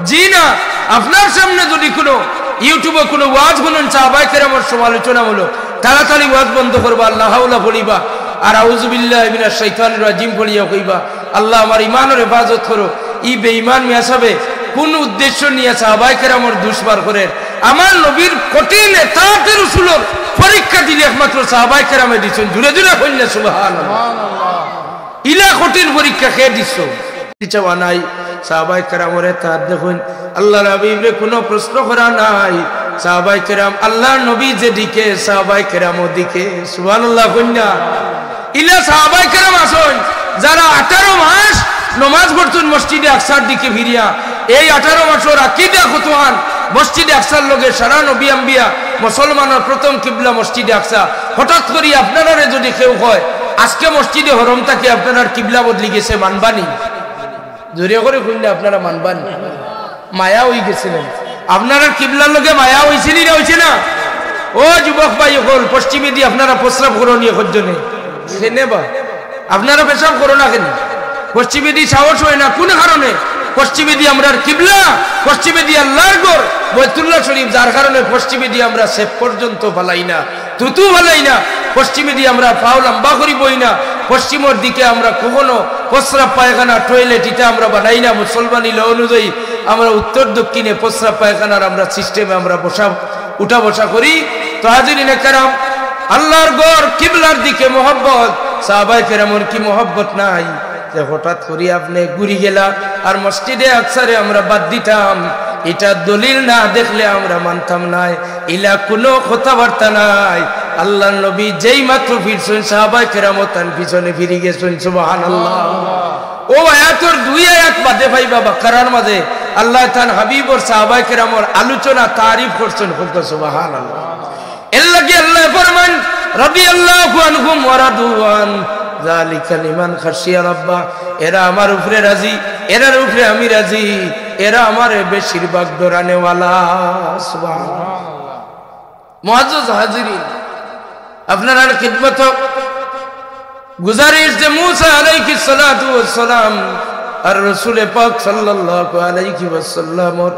জি না। আপনার সামনে যদি কুনু YouTube-ও কুনু ওয়াজ হুনইন সাহাবায়ে কেরামর সমালোচনামূলক, তাড়াতাড়ি ওয়াজ বন্ধ করবা, আল্লাহ হাওলা পড়িবা, আর আউযুবিল্লাহি মিনাশ শাইতানির রাজিম পড়িয়া কইবা, "আল্লাহ, আমার ইমানর হেফাজত করো।" ই বেঈমান মিয়া সাবে কুন উদ্দেশ্য নিয়া সাহাবায়ে কেরামর দুষ বার করের? আমার নবীর কঠিন এতাআতে রসুলর পরীক্ষা দিলে একমাত্র সাহাবায়ে কেরামে দিছইন। জুরে জুরে কইন না সুবহানাল্লাহ। ইলা কঠিন পরীক্ষা কে দিছো? দিছে বা নাই। সাহাবায়ে কেরামর এতাআত দেখইন, আল্লাহর হাবিবরে কুনু প্রশ্ন করা নাই। সাহাবায়ে কেরাম, আল্লাহর নবী যেদিকে, সাহাবায়ে কেরাম ওদিকে। সুবহানাল্লাহ কইন না। ইলা সাহাবায়ে কেরাম আছইন, যারা আঠারো মাস নমাজ পড়ছইন মসজিদে আকসার দিকে ফিরিয়া। এই আঠারো মাসর আকিদা কতখান মসজিদে আকসার লগে সারা নবী আম্বিয়া মুসলমানর প্রথম কিবলা মসজিদে আকসা। হঠাৎ করি আপনারারে যদি কেউ কয়, "আজকে মসজিদে হরম থাকি আপনারার কিবলা বদলি গেছে", মানবা নি? জোরে করি কইন না, আপনারা মানবা নি? মায়া অইগেছে না? আপনারার কিবলার লগে মায়া অইছে নি না অইছে না? ও যুবক ভাই অকল, পশ্চিমেদি আপনারা প্রস্রাব করো নি একজনে? কেনে বা? আপনারা পেশাব করো না কেনে? পশ্চিমেদি সাহস অয় না, কুন কারণে? পশ্চিমেদি আমরার কিবলা, পশ্চিমেদি আল্লার ঘর, বাইতুল্লাহ শরীফ, যার কারণে পশ্চিমেদি আমরা ছেপ পর্যন্ত ফালাই না, থুথু ফালাই না, পশ্চিমেদি আমরা পাও লম্বা করি বই না, পশ্চিমর দিকে আমরা কখনো প্রস্রাব পায়খানা, টয়লেট, ইটা আমরা বানাই না। মুসলমানি ল অনুযায়ী আমরা উত্তর দক্ষিণে প্রস্রাব পায়খানার আমরা সিস্টেমে আমরা বসা, উঠা বসা করি। তো হাজিরিনে কেরাম, আল্লার ঘর, কিবলার দিকে মহব্বত, সাহাবায়ে কেরামর কি মহব্বত নাই? যে হঠাৎ করি আপনে ঘুরি গেলা আর মসজিদে আকসারে আমরা বাদ দিতাম, ইটা দলিল না দেখলে আমরা মানতাম নায়। ইলা কুনু কথাবার্তা নাই। আল্লার নবী যেই মাত্র ফিরছইন, সাহাবায়ে কেরামও তান পিছনে ফিরি গেছইন। সুবহানাল্লাহ। অউ আয়াতর দুই আয়াত বাদে পাইবা বাকারার মাঝে আল্লায় তান হাবিবর, সাহাবায়ে কেরামর আলোচনা, তারিফ করছইন। কউক্কা সুবহানাল্লাহ। এরলাগি আল্লায় ফরমাইন, রাদিয়াল্লাহু আনহুম ওয়া রাদু আন, যালিকা লিমান খাশিয়া রাব্বাহ। এরা আমার উপরে রাজি, এরার উপরে আমি রাজি, এরা আমারে বেশিরভাগ ডরানেওয়ালা। সুবহানাল্লাহ। মুআজ্জাজ হাজিরিন, আপনারার খিদমতো গুজারিশ যে মুসা আলাইহিস সালাতু ওয়াস সালাম আর রসুলে পাক সাল্লাল্লাহু আলাইহি ওয়াসাল্লামর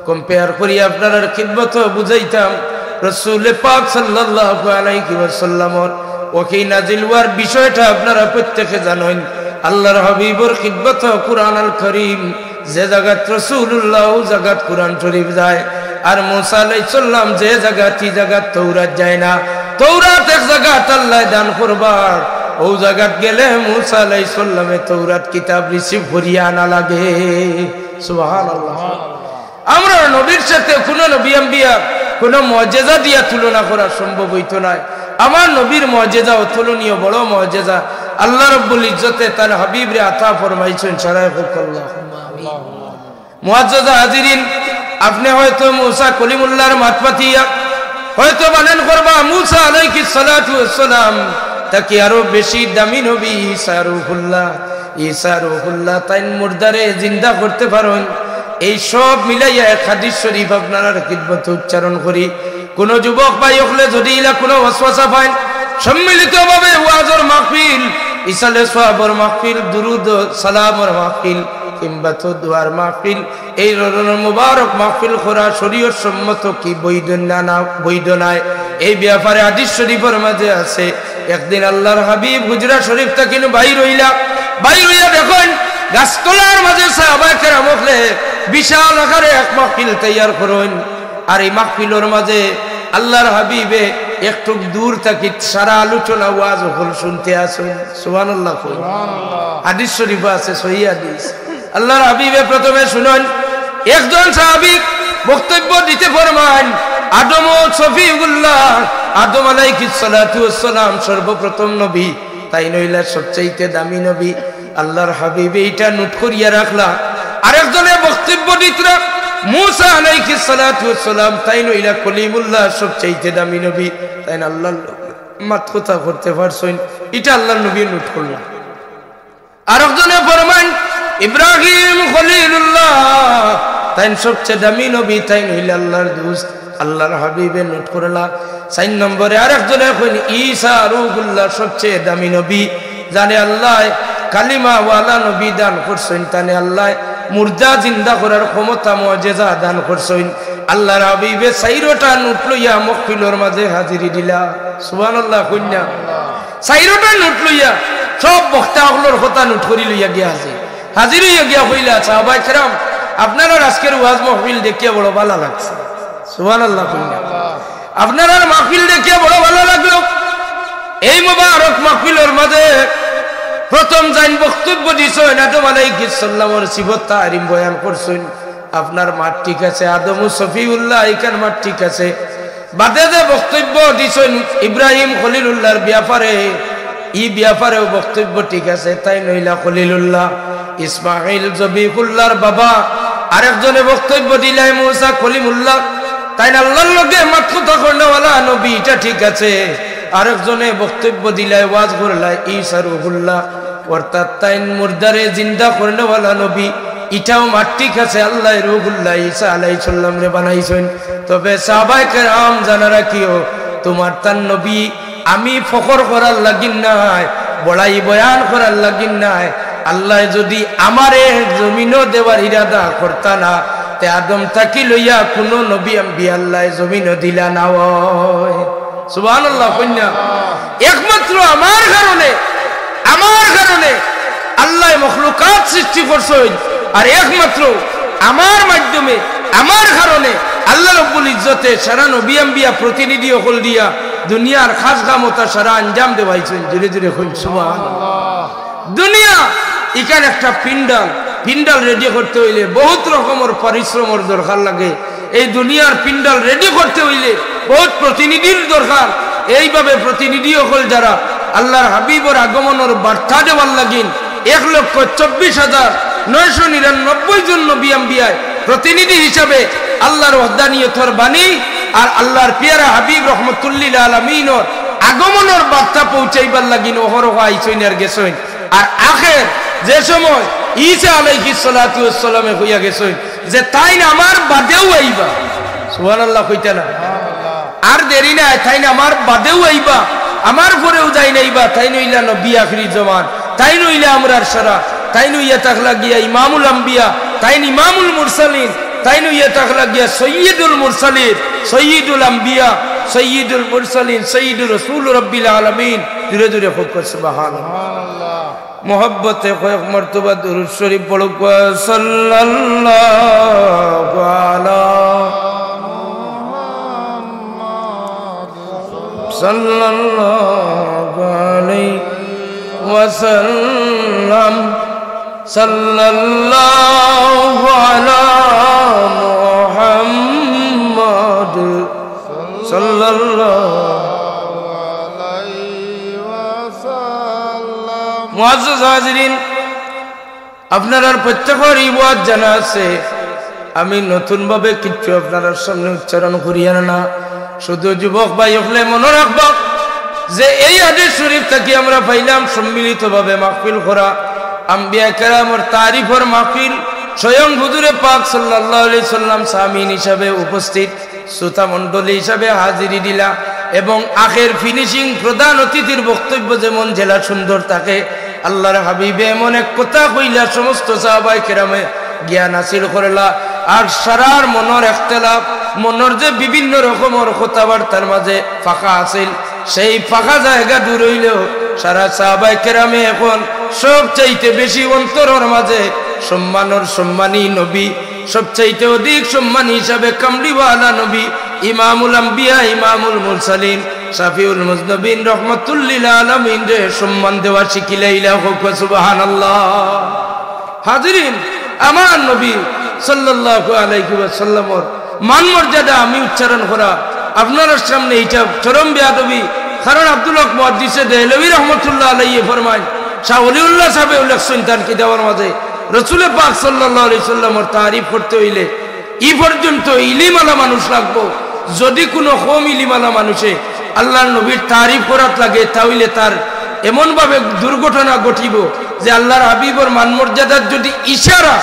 compare করি আপনারার খিদমতো বুঝাইতাম। রসুলে পাক সাল্লাল্লাহু আলাইহি ওয়াসাল্লামর ওহী নাজিল অওয়ার বিষয়টা আপনারা প্রত্যেকে জানইন। আল্লার হাবিবর খিদমতো কুরআনুল করিম যে জাগাত রাসুলুল্লাহ, অউ জাগাত কুরআন শরিফ যায়। আর মুসা আলাইহিস সালাম যে জাগাত, ই জাগাত তৌরাত যায় না। তৌরাত এক জাগাত আল্লায় দান করবার, অউ জাগাত গেলে মুসা আলাইহিস সালামে তৌরাত কিতাব receive করিয়া আনা লাগে। সুবহানাল্লাহ। আমরার নবীর সাথে কুনু নবী আম্বিয়ার কুনু মুজিজা দিয়া তুলনা করা সম্ভব অইতো নায়। আমার নবীর মুজিজা অতুলনীয় বড় মুজিজা। আল্লাহ রাব্বুল ইজ্জতে তান হাবিবরে আতা ফরমাইছইন, সারায় কউক্কা আল্লাহুম্মা আমিন। মুআজ্জাজ হাজিরিন, আপনে হয়তো মুসা কলিমুল্লাহর মাত পাতিয়া হয়তো বানান করবা মুসা আলাইহিস সালাতু ওয়াস সালাম থাকি আরো বেশি দামি নবী ঈসা রুহুল্লাহ। ঈসা রুহুল্লাহ তাইন মুর্দারে জিন্দা করতে পারইন। এই সব মিলাইয়া এক হাদিস শরিফ আপনারার খিদমতো উচ্চারণ করি। কুনু যুবক ভাই অকলে যুদি ইলা কুনু ওয়াসওয়াসা পাইন, সম্মিলিতভাবে ওয়াজর মাহফিল, ইসালে সওয়াবর মাহফিল, দুরুদ সালামর মাহফিল, কিংবা তো দোয়ার মাহফিল, এই ধরনর মুবারক মাহফিল করা শরীয়ত সম্মত কি বৈধ না, না বৈধ নায়, এই ব্যাপারে হাদিস শরিফর মাঝে আছে। একদিন আল্লার হাবিব হুজরা শরিফ থাকিন বাইর অইলা, বাইর অইয়া দেখইন গাছতলার মাঝে সাহাবায়ে কেরাম অকলে বিশাল আকারে এক মাহফিল তৈয়ার করইন। আর ই মাহফিলর মাঝে আল্লার হাবিবে একটুক দূর থাকি সারা আলোচনা ওয়াজ অকল শুনতে আছইন। সুবহানাল্লাহ কইন। হাদিস শরিফো আছে, সহি হাদিস। আল্লার হাবিবে প্রথমে শুনইন, একজন সাহাবী বক্তব্য দিতে ফরমাইন, আদম ও শফিউল্লাহ, আদম আলাইহিস সালাতু ওয়াস সালাম সর্বপ্রথম নবী, তাইন অইলা সবচাইতে দামি নবী। আল্লার হাবিবে ইটা নোট করিয়া রাখলা। আরেকজনে বক্তব্য দিতরা, মুসা আলাইহিস সালাতু ওয়াস সালাম, তাইন অইলা কলিমুল্লাহ, সবচাইতে দামি নবী। তাইন আল্লার লগে মাত কথা করতে পারছইন, ইটা আল্লার নবীয়ে নোট করলা। আরেকজনে ফরমাইন, ইব্রাহিম খলিলুল্লাহ, তাইন সবচে দামি নবী, তাইন অইলা আল্লার দুস্ত, আল্লার হাবিবে নোট করলা। চাইর নম্বরে আরেকজনে কইন, ঈসা রুহুল্লাহ, সবচে দামি নবী, যানে আল্লায় কালিমাওয়ালা নবী দান করছইন, তানে আল্লায় মুর্দা জিন্দা করার ক্ষমতা, মুজিজা দান করছইন। আল্লার হাবিবে চাইরোটা নোট লইয়া মহফিলর মাঝে হাজিরি দিলা। সুবহানাল্লাহ কইন না? চাইরোটা নোট লইয়া সব বক্তা অকলর কথা নোট করি লইয়া গিয়া হাজির। হাজির অইয়া গিয়া কইলা, সাহাবায়ে কেরাম, আপনারার আজকের ওয়াজ মাহফিল দেখিয়া বড় ভালা লাগছে। সুবহানাল্লাহ কইন না? আপনারার মাহফিল দেখিয়া বড় ভালা লাগলো। এই মোবারক মাহফিলর মাঝে প্রথম যাইন বক্তব্য দিছইন, আদম আলাইহিস সালামর সিফত তারিম বয়ান করছইন। আপনার মাত ঠিক আছে, আদম ও শফিউল্লাহ, ইখান মাত ঠিক আছে। বাদে যে বক্তব্য দিছইন ইব্রাহিম খলিলুল্লাহর ব্যাপারে, ই ব্যাপারেও বক্তব্য ঠিক আছে, তাইন অইলা খলিলুল্লাহ, ইসমাইল জবিহুল্লাহর বাবা। আরেকজনে বক্তব্য দিলা মুসা কলিমুল্লাহ, তাইন আল্লার লগে মাত কথা করনেওয়ালা নবী, ইটা ঠিক আছে। আরেকজনে বক্তব্য দিলা, ওয়াজ করলা, ঈসা রুহুল্লাহ, অর্থাৎ তাইন মুর্দারে জিন্দা করনেওয়ালা নবী, ইটাও মাত ঠিক আছে, আল্লায় রুহুল্লাহ ঈসা আলাইহিস সালামরে বানাইছইন। তবে সাহাবায়ে কেরাম জানা রাখিও, তুমার তান নবী আমি ফখর করার লাগিন নায়, বড়াই বয়ান করার লাগিন নায়। আল্লায় যুদি আমারে জমিনো দেওয়ার ইরাদা করতা না, তে আদম থাকি লইয়া কুনু নবী আম্বিয়া আল্লায় জমিনো দিলা না অয়। সুবহানাল্লাহ কইন না? একমাত্র আমার কারণে, আমার কারণে আল্লায় মখলুকাত সৃষ্টি করছইন, আর একমাত্র আমার মাধ্যমে, আমার কারণে আল্লাহ রব্বুল ইজ্জতে সারা নবী আম্বিয়া প্রতিনিধি অকল দিয়া দুনিয়ার খাস কামতা সারা আঞ্জাম দেওয়াইছইন। জুরে জুরে কইন সুবহানাল্লাহ। দুনিয়া ইখান একটা পিন্ডাল, পিন্ডাল রেডি করতে অইলে বহুত রকমর পরিশ্রমর দরকার লাগে। এই দুনিয়ার পিন্ডাল রেডি করতে অইলে বহুত প্রতিনিধির দরকার। এইভাবে প্রতিনিধি অকল যারা আল্লাহর হাবিবর আগমনর বার্তা দেওয়ার লাগিন এক লক্ষ চব্বিশ হাজার নয়শো নিরানব্বই জন নবী আম্বিয়ায় প্রতিনিধি হিসাবে আল্লাহর ওয়াহদানিয়তর বাণী আর আল্লাহর পিয়ারা হাবিব রহমতুল্লিল আলামিনর আগমনর বার্তা পৌঁছাইবার লাগিন অহরহ আইছইন আর গেছইন। আর আখের যে সময় ঈসা আলাইহিস সালাতু ওয়াস সালামে কইয়া গেছইন যে তাইন আমার বাদেও আইবা, সুবহানাল্লাহ কইতা না? আর দেরি নাই, তাইন আমার বাদেও আইবা, আমার পরেও যাইন আইবা। তাইন অইলা নবী আখরি জমান, তাইন অইলা আমরার সারা, তাইন অইয়া থাকলা গিয়া ইমামুল আম্বিয়া, তাইন ইমামুল মুরসালিন, তাইন অইয়া থাকলা গিয়া সৈয়দুল মুরসালিন, সৈয়দুল আম্বিয়া, সৈয়দুল মুরসালিন, সৈয়দুর রসুল রব্বিল আলামিন। জুরে জুরে কউক্কা সুবহানাল্লাহ। মহব্বতে কয়েক মর্তবা দুরূদ শরীফ পড়উক্কা। সাল্লাল্লাহু আলা সাল্লাল্লাহু আলাইহি ওয়াসাল্লাম। সাল্লাল্লাহু আলা মুহাম্মদ। সাল্লাল্লাহু আলাইহি ওয়াসাল্লাম। মুআজ্জাজ হাজিরিন, আপনারার প্রত্যেকর ই ওয়াজ জানা আছে, আমি নতুনভাবে কিচ্ছু আপনারার সামনে উচ্চারণ করিয়ার না। শুধু যুবক ভাই অকলে মনো রাখবা যে এই হাদিস শরীফ থাকি আমরা পাইলাম সম্মিলিতভাবে মাহফিল করা, আম্বিয়া কেরামর তারিফর মাহফিল, স্বয়ং হুজুরে পাক সাল্লাল্লাহু আলাইহি সাল্লাম সামিন হিসাবে উপস্থিত, শ্রোতা মণ্ডলী হিসাবে হাজিরি দিলা এবং আখের finishing প্রধান অতিথির বক্তব্য যেমন যেলা সুন্দর থাকে, আল্লাহর হাবিবে এমন এক কথা কইলা, সমস্ত সাহাবায়ে কেরামে জ্ঞান হাসিল করলা। আর সারার মনর একতলাফ, মনর যে বিভিন্ন রকমর কথাবার্তার মাঝে ফাঁকা আছিল, সেই ফাঁকা জায়গা দূর অইলেও সারা সাহাবায়ে কেরামে এখন সবচাইতে বেশি অন্তরর মাঝে সম্মানর সম্মানী নবী, সবচাইতে অধিক সম্মান হিসাবে কামলিওয়ালা নবী, ইমামুল আম্বিয়া, ইমামুল মুরসালিন, শাফিউল মুজনবিন, রহমাতুল্লিল আলামিনরে সম্মান দেওয়া শিখিলাইলা। কউক্কা সুবহানাল্লাহ। হাজিরিন, আমার নবী সাল্লাল্লাহু আলাইহি ওয়াসাল্লামর মান মর্যাদা আমি উচ্চারণ করা আপনারার সামনে ইটা চরম বেয়াদবি। কারণ আব্দুল হক মুহাদ্দিসে দেহলভী রহমতুল্লাহ আলাইহি ফরমাইন, শাহ ওলিউল্লাহ সাহেবেও লেখছইন তান কিতাবর মাঝে, রসুলে পাক সাল্লাল্লাহু আলাইহি সাল্লামর তারিফ করতে অইলে ই পর্যন্ত ইলিমআলা মানুষ লাগবো। যদি কুনু কম ইলিমআলা মানুষে আল্লাহর নবীর তারিফ করাত লাগে, তা অইলে তার এমনভাবে দুর্ঘটনা ঘটিবো যে আল্লাহর হাবিবর মান মর্যাদার যদি ইশারা,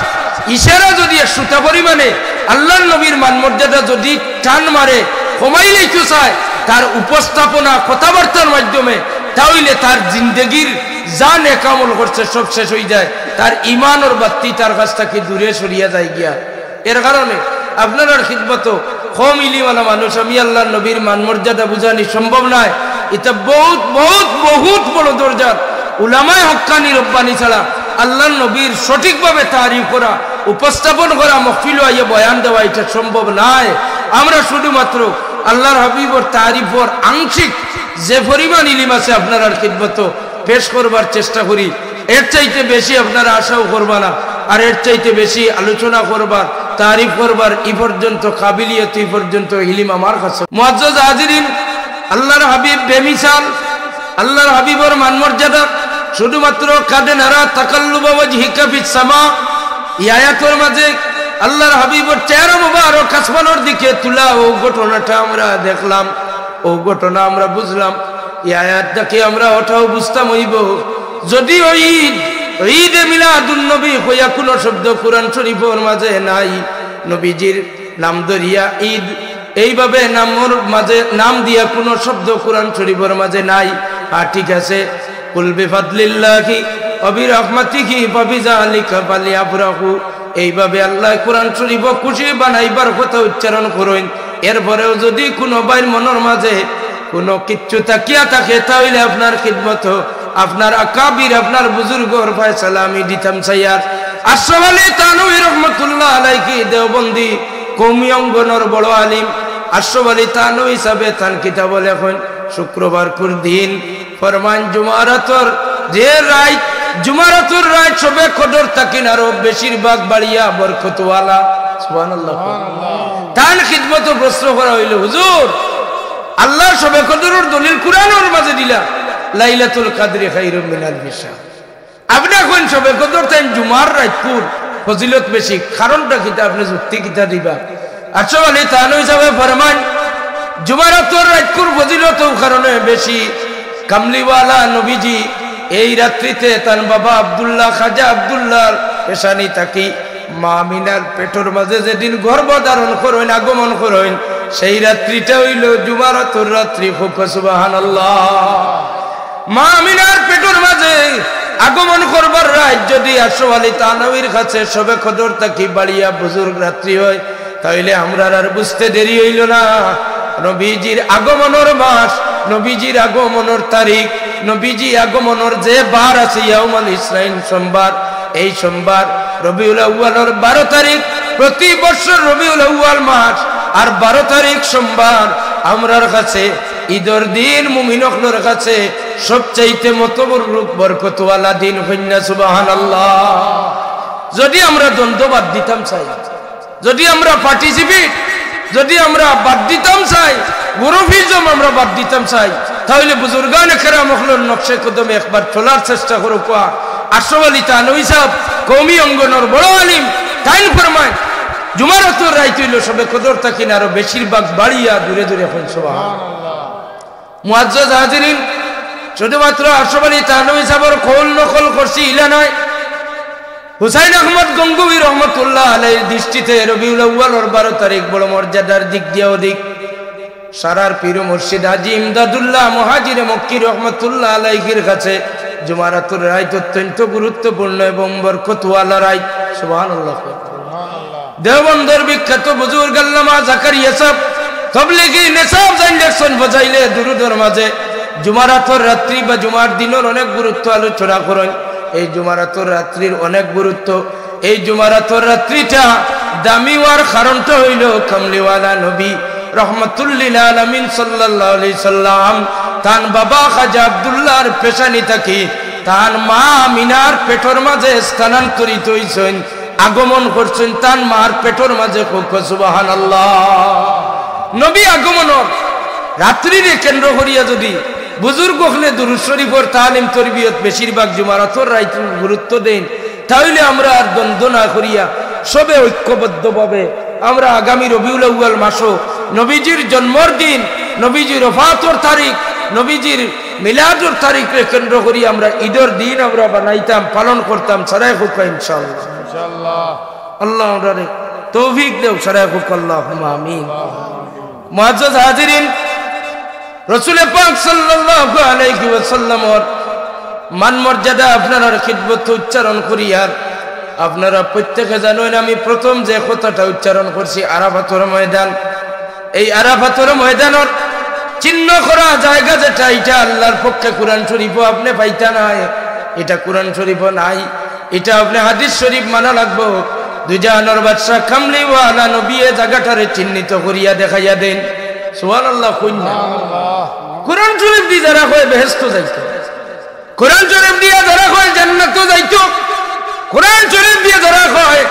ইশারা যদি এক সুতা পরিমাণে আল্লাহর নবীর মান মর্যাদা যদি টান মারে, কমাইলাইতো চায় তার উপস্থাপনা কথাবার্তার মাধ্যমে, তা অইলে তার জিন্দেগির যা নেক আমল করছে সব শেষ অইযায়, তার ইমানর বাত্তি তার কাছ থাকি দূরে সরিয়া যায় গিয়া। এর কারণে আপনারার খিদমতো কম ইলিমআলা মানুষ আমি আল্লাহর নবীর মান মর্যাদা বুঝানি সম্ভব নায়। ইটা বহুত, বহুত, বহুত বড় দরজার। উলামায়ে হক্কানি রব্বানি ছাড়া আল্লাহর নবীর সঠিকভাবে তারিফ করা, উপস্থাপন করা, মহফিলো আইয়া বয়ান দেওয়া, ইটা সম্ভব নায়। আমরা শুধুমাত্র আল্লাহর হাবিবর তারিফর আংশিক যে পরিমাণ ইলিম আছে আপনারার খিদমতো পেশ করবার চেষ্টা করি। এর চাইতে বেশি আপনারা আশাও করবা না, আর এর চাইতে বেশি আলোচনা করবার, তারিফ করবার ই পর্যন্ত কাবিলিয়ত, ই পর্যন্ত ইলিম আমার কাছে। মুআজ্জাজ হাজিরিন, আল্লাহর হাবিব বেমিসাল, আল্লাহর হাবিবর মান মর্যাদা শুধুমাত্র কাদে নারা তাকাল্লুবা ওয়াজহিকা ফিস সামা, ই আয়াতর মাঝে আল্লাহর হাবিবর চেহারা মুবারক আসমানর দিকে তুলা, অউ ঘটনাটা আমরা দেখলাম, অউ ঘটনা আমরা বুঝলাম। ই আয়াত থাকি আমরা অটাও বুঝতাম অইবো, যদি ওই ঈদে মিলাদুন নবী কইয়া কুনু শব্দ কুরআন শরীফর মাঝে নাই। নবীজির নাম ধরিয়া ঈদ এইভাবে নামর মাঝে নাম দিয়া কুনু শব্দ কুরআন শরীফর মাঝে নাই। হ্যাঁ, ঠিক আছে, কুল বিফাদলিল্লাহি ওয়া বিরাহমাতিহি ফাবিযালিকা ফালইফরাহু। এইভাবে আল্লায় কুরআন শরীফ খুশি বানাইবার কথা উচ্চারণ করইন। এরপরেও যদি কুনু ভাইর মনর মাঝে কুনু কিচ্ছু থাকিয়া থাকে, তা অইলে আপনার খিদমতো আপনার আকাবির, আপনার বুজুর্গর ফয়সালা আমি দিতাম চাইয়ার। আশরাফ আলী থানভী রহমতুল্লাহ আলাইহি দেওবন্দি কওমি অঙ্গনর বড় আলিম। আশরাফ আলী থানভী সাবে তান কিতাবো লেখইন, শুক্রবারকুর দিন ফরমাইন, জুমারাতর যে রাইত, জুমারাতর রাইত শবে কদর থাকিন আরো বেশিরভাগ বাড়িয়া বরকতওয়ালা। সুবহানাল্লাহ। তান খিদমতো প্রশ্ন করা অইলো, হুজুর, আল্লায় শবে কদরর দলিল কুরআনর মাঝে দিলা, লাইলাতুল কাদরি খায়রুম মিন আলফি শাহর। আপনে কইন শবে কদর তাইন জুমার রাইতকুর ফজিলত বেশি, কারণটা কিতা? আপনে যুক্তি কিতা দিবা? আশরাফ আলী থানভী সাবে ফরমাইন, জুমারাতর রাইতকুর ফজিলত অউ কারণে বেশি, কামলিওয়ালা নবীজি এই রাত্রিতে তান বাবা আব্দুল্লাহ, খাজা আব্দুল্লাহর পেশানি থাকি মা আমিনার পেটর মাঝে যেদিন গর্ভ ধারণ করইন, আগমন করইন, সেই রাত্রিটা অইলো জুমারাতর রাত্রি। কউক্কা সুবহানাল্লাহ। মা আমিনার পেটর মাঝে আগমন করবার রাইত যদি আশরাফ আলী থানভীর কাছে শবে কদর থাকি বাড়িয়া বুজুর্গ রাত্রি অয়, তা অইলে আমরার আর বুঝতে দেরি অইলো না। নবীজির আগমনর মাস, নবীজির আগমনর তারিখ, নবীজি আগমনর যে বার আছে ইয়াউমুল ইসনাইন, সোমবার, এই সোমবার রবিউল আউয়ালর বারো তারিখ, প্রতি বছর রবিউল আউয়াল মাস আর বারো তারিখ সোমবার আমরার কাছে, ঈদর দিন মুমিন অকলর কাছে সবচাইতে মতবরুক বরকতওয়ালা দিন। কইন্না সুবহানাল্লাহ। যদি আমরা দ্বন্দ্ব বাদ দিতাম চাই, যদি আমরা পার্টিসিপেট, যদি আমরা বাদ দিতাম চাই, গ্রুপিজম আমরা বাদ দিতাম চাই, তা অইলে বুজুর্গানে কেরাম অকলর নকশে কদমে একবার চলার চেষ্টা করউক্কা। আশরাফ আলী থানভী সাব, কওমি অঙ্গনর বড় আলিম, তাইন ফরমাইন, জুমারাতর রাইত অইলো শবে কদর থাকিন আরো বেশিরভাগ বাড়িয়া দূরে দূরে। কইন সুবহানাল্লাহ। মুআজ্জাজ হাজিরিন, শুধুমাত্র আশরাফ আলী থানভী সাবর কওল নকল করছি ইলা নায়। হুসাইন আহমদ গঙ্গুহি রহমতুল্লাহ আলাইহির দৃষ্টিতে রবিউল আউয়ালর বারো তারিখ বড় মর্যাদার দিক দিয়া অধিক। সারার পীর মুর্শিদ হাজী ইমদাদুল্লাহ মুহাজিরে মক্কি রহমতুল্লাহ আলাইহির কাছে জুমারাতর রাইত অত্যন্ত গুরুত্বপূর্ণ এবং বরকতওয়ালা রাইত। সুবহানাল্লাহ। দেওবন্দর বিখ্যাত বুজুর্গ আল্লামা জাকারিয়া সাব, তবলিগি নেশাব জাইন দেখছইন, বাজাইলে দুরুদর মাঝে জুমারাতর রাত্রি বা জুমার দিনর অনেক গুরুত্ব আলোচনা করইন। এই জুমারাতর রাত্রির অনেক গুরুত্ব। এই জুমারাতর রাত্রিটা দামি অওয়ার কারণটা অইলো কামলিওয়ালা নবী রহমাতুল্লিল আলামিন সাল্লাল্লাহু আলাইহি সাল্লাম তান বাবা খাজা আব্দুল্লাহর পেশানি থাকি তান মা আমিনার পেটর মাঝে স্থানান্তরিত অইছইন, আগমন করছইন তান মার পেটর মাঝে। কউক্কা সুবহানাল্লাহ। নবী আগমনর রাত্রিরে কেন্দ্র করিয়া যদি বুজুর্গ অকলে দুরুদ শরীফর তালিম তরবিয়ত বেশিরভাগ জুমারাতর রাইত গুরুত্ব দেইন, তা অইলে আমরা আর দ্বন্দ্ব না করিয়া সবে ঐক্যবদ্ধভাবে আমরা আগামী রবিউল আউয়াল মাসো নবীজির জন্মর দিন, নবীজির ওফাতর তারিখ, নবীজির মিলাদর তারিখরে কেন্দ্র করি আমরা ঈদর দিন আমরা বানাইতাম, পালন করতাম। সারায় কউক্কা ইনশাআল্লাহ। ইনশাআল্লাহ। আল্লাহ আমরারে তৌফিক দেও, সারায় কউক্কা আল্লাহুম্মা আমিন। মুআজ্জাজ হাজিরিন, রসুলে পাক সাল্লাল্লাহু আলাইহি ওয়াসাল্লামর মান মর্যাদা আপনারার খিদমতো উচ্চারণ করিয়ার আপনারা প্রত্যেকে জানইন, আমি প্রথম যে কথাটা উচ্চারণ করছি আরাফাতর ময়দান। এই আরাফাতর ময়দানর চিহ্ন করা জায়গা যেটা, ইটা আল্লাহর পক্ষে কোরআন শরীফো আপনে পাইতা নায়, ইটা কোরআন শরীফো নাই, ইটা আপনে হাদিস শরীফ মানা লাগবো। দুজাহানর বাদশা কামলিওয়ালা নবীয়ে জাগাটারে চিহ্নিত করিয়া দেখাইয়া দেইন। সুবহানাল্লাহ কইন না। কোরআন শরীফ দি যারা কয় বেহেস্তো যাইতো, কোরআন শরীফ দিয়া যারা কয় জান্নাতো যাইতো, কোরআন শরীফ দিয়া যারা কয়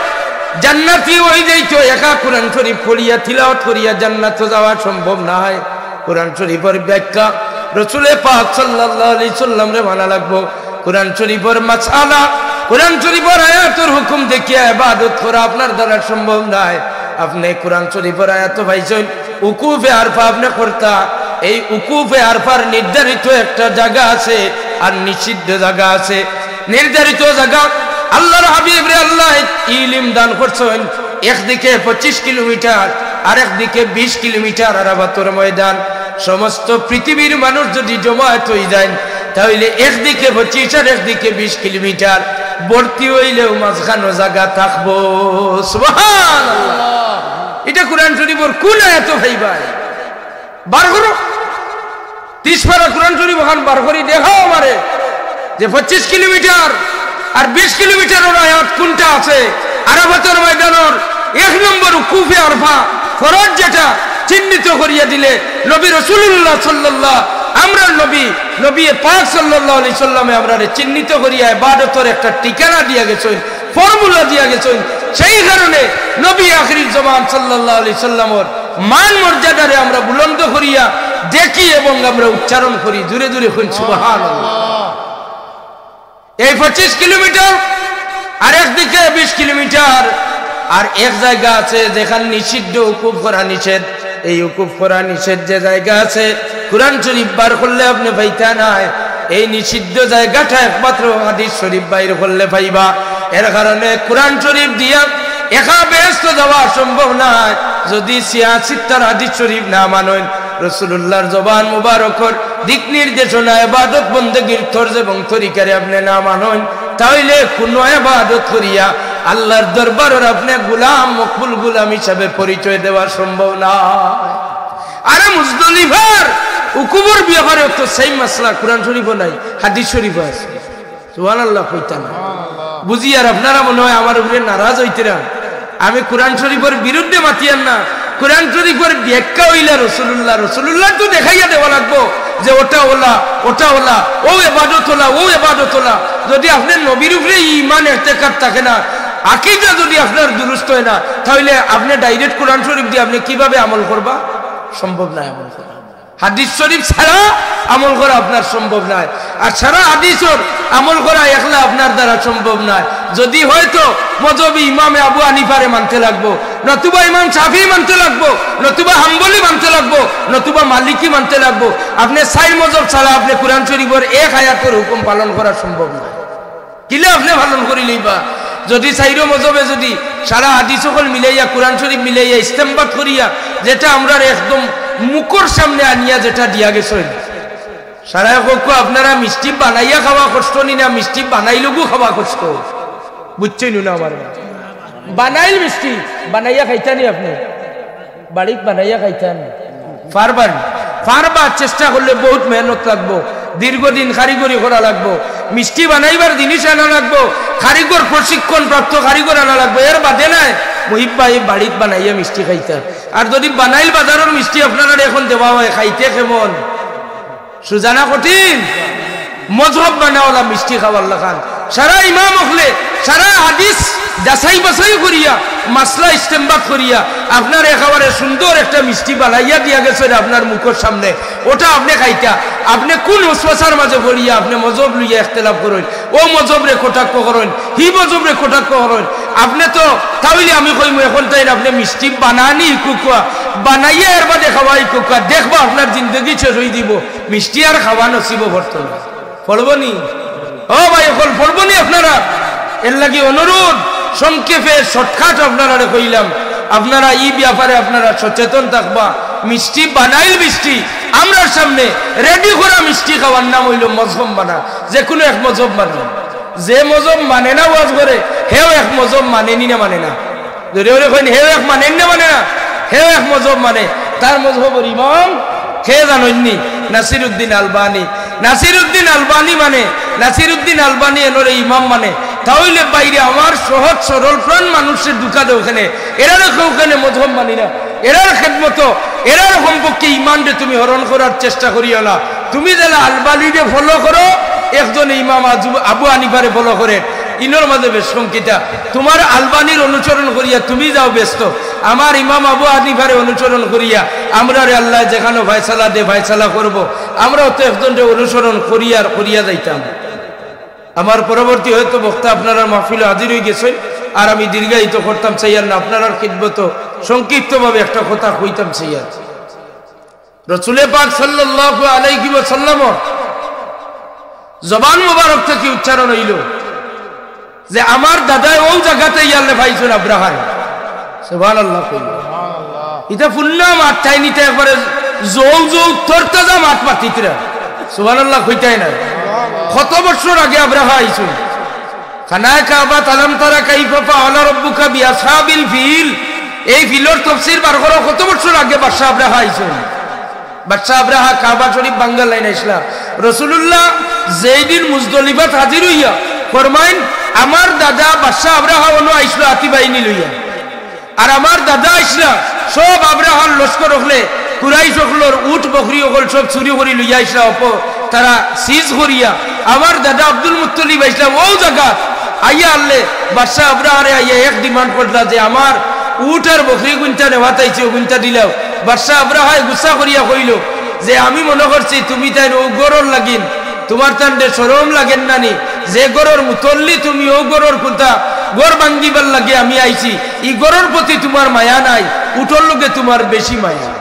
জান্নাতি অই যাইতো, একা কোরআন শরীফ পড়িয়া তিলাওয়াত করিয়া জান্নাতো যাওয়া সম্ভব নায়। কোরআন শরীফর ব্যাখ্যা রসুলে পাক সাল্লাল্লাহু আলাইহি সাল্লামরে মানা লাগবো। কোরআন শরীফর মাসআলা, কোরআন শরীফর আয়াতর হুকুম দেখিয়া ইবাদত করা আপনার দ্বারা সম্ভব নায়। আপনে কোরআন শরীফর আয়াতো পাইছইন, উকুফে আরফা আপনে করতা, এই উকুফে আরফার নির্ধারিত একটা জাগা আছে আর নিষিদ্ধ জাগা আছে। নির্ধারিত জাগা। আল্লাহর হাবিবরে আল্লায় ইলিম দান করছইন, একদিকে পঁচিশ কিলোমিটার, আরেকদিকে বিশ কিলোমিটার আরাফাতর ময়দান। সমস্ত পৃথিবীর মানুষ যদি জমায়েত অইযাইন, তাইলে একদিকে পঁচিশ আর একদিকে বিশ কিলোমিটার, ভর্তি অইলেও মাঝখানো জাগা থাকবো। সুবহানাল্লাহ। ইটা কুরআন শরীফর কুন আয়াতো পাইবায়? বার করো। তিরিশ পারা কুরআন শরীফ অখান বার করি দেখাও আমারে যে পঁচিশ কিলোমিটার আর বিশ কিলোমিটারর আয়াত কুনটা আছে? আরাফাতর ময়দানর এক নম্বর উকুফে আরফা, ফরজ যেটা, চিহ্নিত করিয়া দিলে নবী রাসূলুল্লাহ সাল্লাল্লাহ, আমরার নবী, নবী পাক সাল্লাল্লাহু আলাইহি সাল্লামে আমরারে চিহ্নিত করিয়া ইবাদতর একটা ঠিকানা দিয়া গেছইন, ফর্মুলা দিয়া গেছইন। সেই কারণে নবী আখিরি জমান সাল্লাল্লাহু আলাইহি সাল্লামর মান মর্যাদারে আমরা বুলন্দ করিয়া দেখি এবং আমরা উচ্চারণ করি। জুরে জুরে কইন সুবহানাল্লাহ। এই পঁচিশ কিলোমিটার, আর একদিকে বিশ কিলোমিটার, আর এক জাগা আছে যেখান নিষিদ্ধ, উকুফ করা নিষেধ। এই উকুফ করা নিষেধ যে জাগা আছে, কুরআন শরীফ বার করলে আপনে পাইতা নায়। এই নিষিদ্ধ জাগাটা একমাত্র হাদিস শরীফ বাইর করলে পাইবা। এর কারণে কুরআন শরীফ দিয়া একা বেহেস্ত যাওয়া সম্ভব নায়। যদি ছিয়া ছিত্তার হাদিস শরীফ না মানইন, রাসূলুল্লাহর জবান মুবারকর দিক নির্দেশনা, ইবাদত বন্দেগীর তর্জ এবং তরিকারে আপনে না মানইন, তাইলে কুনু ইবাদত করিয়া আল্লাহর দরবারর আপনে গোলাম, মকবুল গোলাম হিসাবে পরিচয় দেওয়া সম্ভব নায়। আরে মুজদালিফার উকুফর ব্যাপারেও তো same মাসলা, কুরআন শরীফো নাই, হাদিস শরীফো আছে। সুবহানাল্লাহ কইতা না। বুঝি আর আপনারা মনে হয় আমার উপরে নারাজ অইতরা। আমি কুরআন শরীফর বিরুদ্ধে মাতিয়ার না। কুরআন শরীফর ব্যাখ্যা অইলা রাসূলুল্লাহ। রাসূলুল্লাহ তো দেখাইয়া দেওয়া লাগবো যে ওটা ওলা, ওটা ওলা, ও ইবাদত ওলা, ও ইবাদত ওলা। যদি আপনে নবীর উপরে ইমান এতেকাদ থাকে না, আকীদা যদি আপনার দুরুস্ত অয় না, তাইলে আপনে direct কুরআন শরীফ দিয়া আপনে কিভাবে আমল করবা? সম্ভব নায় আমল করা। হাদিস শরীফ ছাড়া আমল করা আপনার সম্ভব নায়। আর সারা হাদিসর আমল করা একলা আপনার দ্বারা সম্ভব নায়। যদি হয়তো মজহবে ইমামে আবু হানিফারে মানতে লাগবো, নতুবা ইমাম শাফি মানতে লাগবো, নতুবা হাম্বলি মানতে লাগবো, নতুবা মালিকি মানতে লাগবো। আপনে চাইর মজহব ছাড়া আপনে কুরআন শরীফর এক আয়াতর হুকুম পালন করা সম্ভব নায়। কিলা আপনে পালন করি লইবা? যদি চাইরো মজহবে যদি সারা হাদিস অকল মিলাইয়া, কুরআন শরীফ মিলাইয়া, ইস্তেমবাত করিয়া, যেটা আমরার একদম মুখর সামনে আনিয়া যেটা দিয়া গেছইন, সারায় কউক্কা আপনারা মিষ্টি বানাইয়া খাওয়া কষ্ট নি না, মিষ্টি বানাইলেগু খাওয়া কষ্ট? বুঝছইন না আমার? বানাইল মিষ্টি, বানাইয়া খাইতা নি আপনে? বাড়িত বানাইয়া খাইতা নি? পারবা নি? পারবা, চেষ্টা করলে বহুত মেহনত লাগবো, দীর্ঘদিন কারিগরি করা লাগবো। মিষ্টি বানাইবার জিনিস আনা লাগবো, কারিগর, প্রশিক্ষণপ্রাপ্ত কারিগর আনা লাগবো। এর বাদে নায় মুহিব ভাই বাড়িত বানাইয়া মিষ্টি খাইতা। আর যদি বানাইল বাজারর মিষ্টি আপনারারে এখন দেওয়া হয়, খাইতে কেমন? সুজানা কঠিন। মজহব বানাওয়ালা মিষ্টি খাওয়ার লাখান। সারা ইমাম অকলে সারা হাদিস যাচাই বাছাই করিয়া, মাসলা ইস্তেমবাত করিয়া, আপনার একেবারে সুন্দর একটা মিষ্টি বানাইয়া দিয়া গেছে আপনার মুখর সামনে, ওটা আপনে খাইতা। আপনে কুন ওয়াসওয়াসার মাঝে পড়িয়া আপনে মজহব লইয়া ইখতিলাফ করইন? ও মজহবরে কটাক্ষ করইন, হি মজহবরে কটাক্ষ করইন। আপনে তো, তাইলে আমি কইমু, এখন তাইন আপনে মিষ্টি বানানি হিকুক্কা, বানাইয়া এর বাদে খাওয়া হিকুক্কা, দেখবা আপনার জিন্দেগি শেষ অই দিবো, মিষ্টি আর খাওয়া নসিবো পড়তো না। পড়বো নি? ও ভাই অকল, পড়বো নি আপনারা? এর লাগি অনুরোধ, সংক্ষেপে shortcut আপনারারে কইলাম, আপনারা ই ব্যাপারে আপনারা সচেতন থাকবা। মিষ্টি বানাইল মিষ্টি, আমরার সামনে ready করা মিষ্টি খাওয়ার নাম অইলো মজহব মানা। যে কুনু এক মজহব মানো, যে মজহব মানে না ওয়াজ করে, হেও এক মজহব মানে নি না মানে না? জোরে জোরে কইন, হেও এক মানে নি না মানে না? হেও এক মজহব মানে। তার মজহবর ইমাম কে জানইন নি? নাসিরুদ্দিন আলবানি। নাসিরুদ্দিন আলবানি মানে, নাসিরুদ্দিন আলবানি এনরে ইমাম মানে। তাইলে বাইরে আমার সহজ সরল প্রাণ মানুষরে ধুকা দেও কেনে? এরারে কও কেনে মজহব মানি না? এরার খেদমতো, এরার সম্পর্কে ইমানরে তুমি হরণ করার চেষ্টা করিও না। তুমি যেলা আলবানিরে follow করো, একজন ইমাম আজু-, আবু হানিফারে follow করে, ইনর মাঝে বেশ শঙ্কিতা। তোমার আলবানির অনুসরণ করিয়া তুমি যাও ব্যস্ত, আমার ইমাম আবু হানিফারে অনুসরণ করিয়া আমরারে আল্লায় যেখানো ফয়সালা দে ফয়সালা করবো, আমরাও তো একজনরে অনুসরণ করিয়া আর করিয়া যাইতাম। আমার পরবর্তী হয়তো বক্তা আপনারার মাহফিলো হাজির অই গেছইন, আর আমি দীর্ঘায়িত করতাম চাইয়ার না, আপনারার খিদমতো সংক্ষিপ্তভাবে একটা কথা কইতাম চাইয়ার। রসুলে পাক সাল্লাল্লাহু আলাইহি ওয়াসাল্লামর জবান মোবারক থাকি উচ্চারণ অইলো, যে আমার দাদায় অউ জাগাত আইয়া আল্লায় পাইছইন আব্রাহারে। সুবহানাল্লাহ কইন। ইতা পুন্না মাত তাইন, ইতা একবারে জৌ জৌ তরতাজা মাত মাতিতরা। সুবহানাল্লাহ কইতায় না? কত বছর আগে আব্রাহা আইছইন। খানায়ে কাবাত আলাম তারা কাইফা ফাআলা রাব্বুকা বিআসহাবিল ফিল। এই ফিলর তফসির বার করো, কত বছর আগে বাদশা আব্রাহা আইছইন। বাদশা আব্রাহা কাবা শরীফ ভাঙ্গার লাগি আইছলা। রাসুলুল্লাহ যেইদিন মুজদলিফাত হাজির অইয়া ফরমাইন, "আমার দাদা বাদশা আব্রাহা অনো আইছলা হাতি বাহিনী লইয়া, আর আমার দাদা আইছলা সব আব্রাহার লস্কর অকলে, কুরাইশ অকলর উট বকরি অকল সব চুরি করি লইয়া আইছলা, অপ-, তারা সিজ করিয়া। আমার দাদা আব্দুল মুত্তলিব আইছলা অউ জাগাত আইয়া আল্লে বাদশা আব্রাহারে আইয়া এক ডিমান্ড করলা যে আমার উট আর বকরি গুনতা নেওয়াত আইছি, অগুনতা দিলাও।" বাদশা আব্রাহায় গুসা করিয়া কইলো যে, "আমি মনো করছি তুমি তাইন অউ ঘরর লাগিন, তুমার তানরে শরম লাগের না নি? যে ঘরর মুতল্লি তুমি, অউ ঘরর কুনতা ঘর ভাঙ্গিবার লাগি আমি আইছি, ই ঘরর প্রতি তুমার মায়া নাই, উটর লগে তুমার বেশি মায়া।"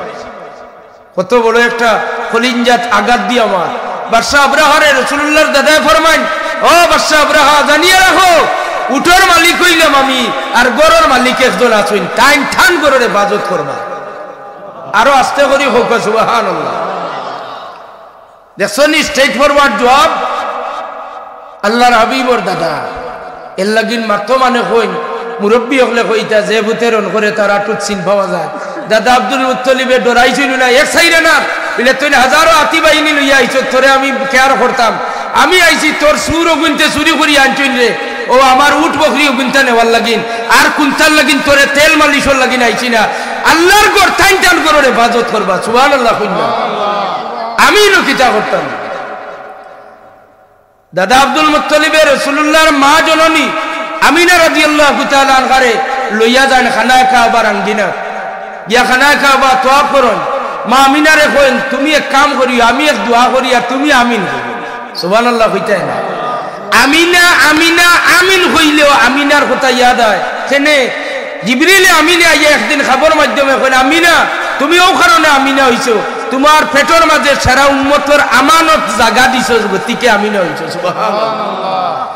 কত বড় একটা কলিঞ্জাত আঘাত দিয়া মাত। বাদশা আব্রাহারে রাসুলুল্লাহর দাদায় ফরমাইন, "ও বাদশা আব্রাহা, জানিয়া রাখো, উটর মালিক অইলাম আমি, আর ঘরর মালিক একজন আছইন, তাইন তান ঘরর হেফাজত করবা।" আরো আস্তে করি কউক্কা, সুবহানাল্লাহ। দেখছো নি, straight forward জুয়াব। আল্লার হাবিবর দাদা। এরলাগিন মাতো মানে কইন, মুরব্বি অকলে কইতা, "যে ভূতে রণ করে তার আটুত চিন পাওয়া যায়।" দাদা আব্দুল মুত্তলিবে ডরাইছইন না, এক সাইরা না, বিলে, "তুইন হাজারো হাতি বাহিনী লইয়া আইছস, তোরে আমি care করতাম, আমি আইছি তোর চুর অগুনতে চুরি করি আনছইন রে, অউ আমার উট বকরি অগুনতা নেওয়ার লাগিন, আর কুনতার লাগিন তোরে তেল মালিশর লাগিন আইছি না, আল্লার ঘর তাইন তান ঘরর হেফাজত করবা।" সুবহানাল্লাহ কইন না। আমি ইনো কিতা করতাম?" দাদা আব্দুল মুত্তলিবে রাসুলুল্লাহর মা জননী আমিনা রাদিয়াল্লাহু তাআলা আনহারে লইয়া যাইন খানায়ে কাবার আঙ্গিনাত। গিয়া খানায়ে কাবা তওয়াফ করইন। মা আমিনারে কইন, "তুমি এক কাম করিও, আমি এক দোয়া করি আর তুমি আমিন কইও।" সুবহানাল্লাহ কইতায় না? আমিনা, আমিনা, আমিন কইলেও আমিনার কথা ইয়াদ আয়। কেনে? জিবরিলে আমিনে আইয়া একদিন খাবর মাধ্যমে কইন, "আমিনা, তুমি অউ কারণে আমিনা অইছো, তুমার পেটর মাঝে সারা উম্মতর আমানত জাগা দিছো, গতিকে আমিনা অইছো।" সুবহানাল্লাহ।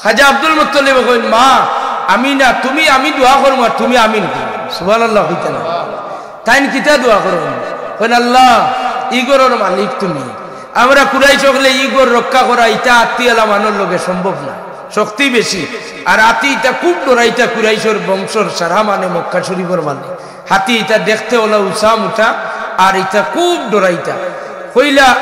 খাজা আব্দুল মুত্তলিবে কইন, "মা, আমিনা, তুমি, আমি দোয়া করমু আর তুমি আমিন কইও।" সুবহানাল্লাহ কইতা না? তাইন কিতা দোয়া করইন? কইন, "আল্লাহ, ই ঘরর মালিক তুমি, আমরা কুরাইশ অকলে ই ঘর রক্ষা করা, ইতা আত্তি আলা মানর লগে সম্ভব না, শক্তি বেশি। আর আতি ইতা খুব ডরাইতা, কুরাইশর বংশর সারা মানে মক্কা শরীফর মানে। হাতি ইতা দেখতে অলা উচা মুটা, আর ইতা খুব ডরাইতা।" কইলা,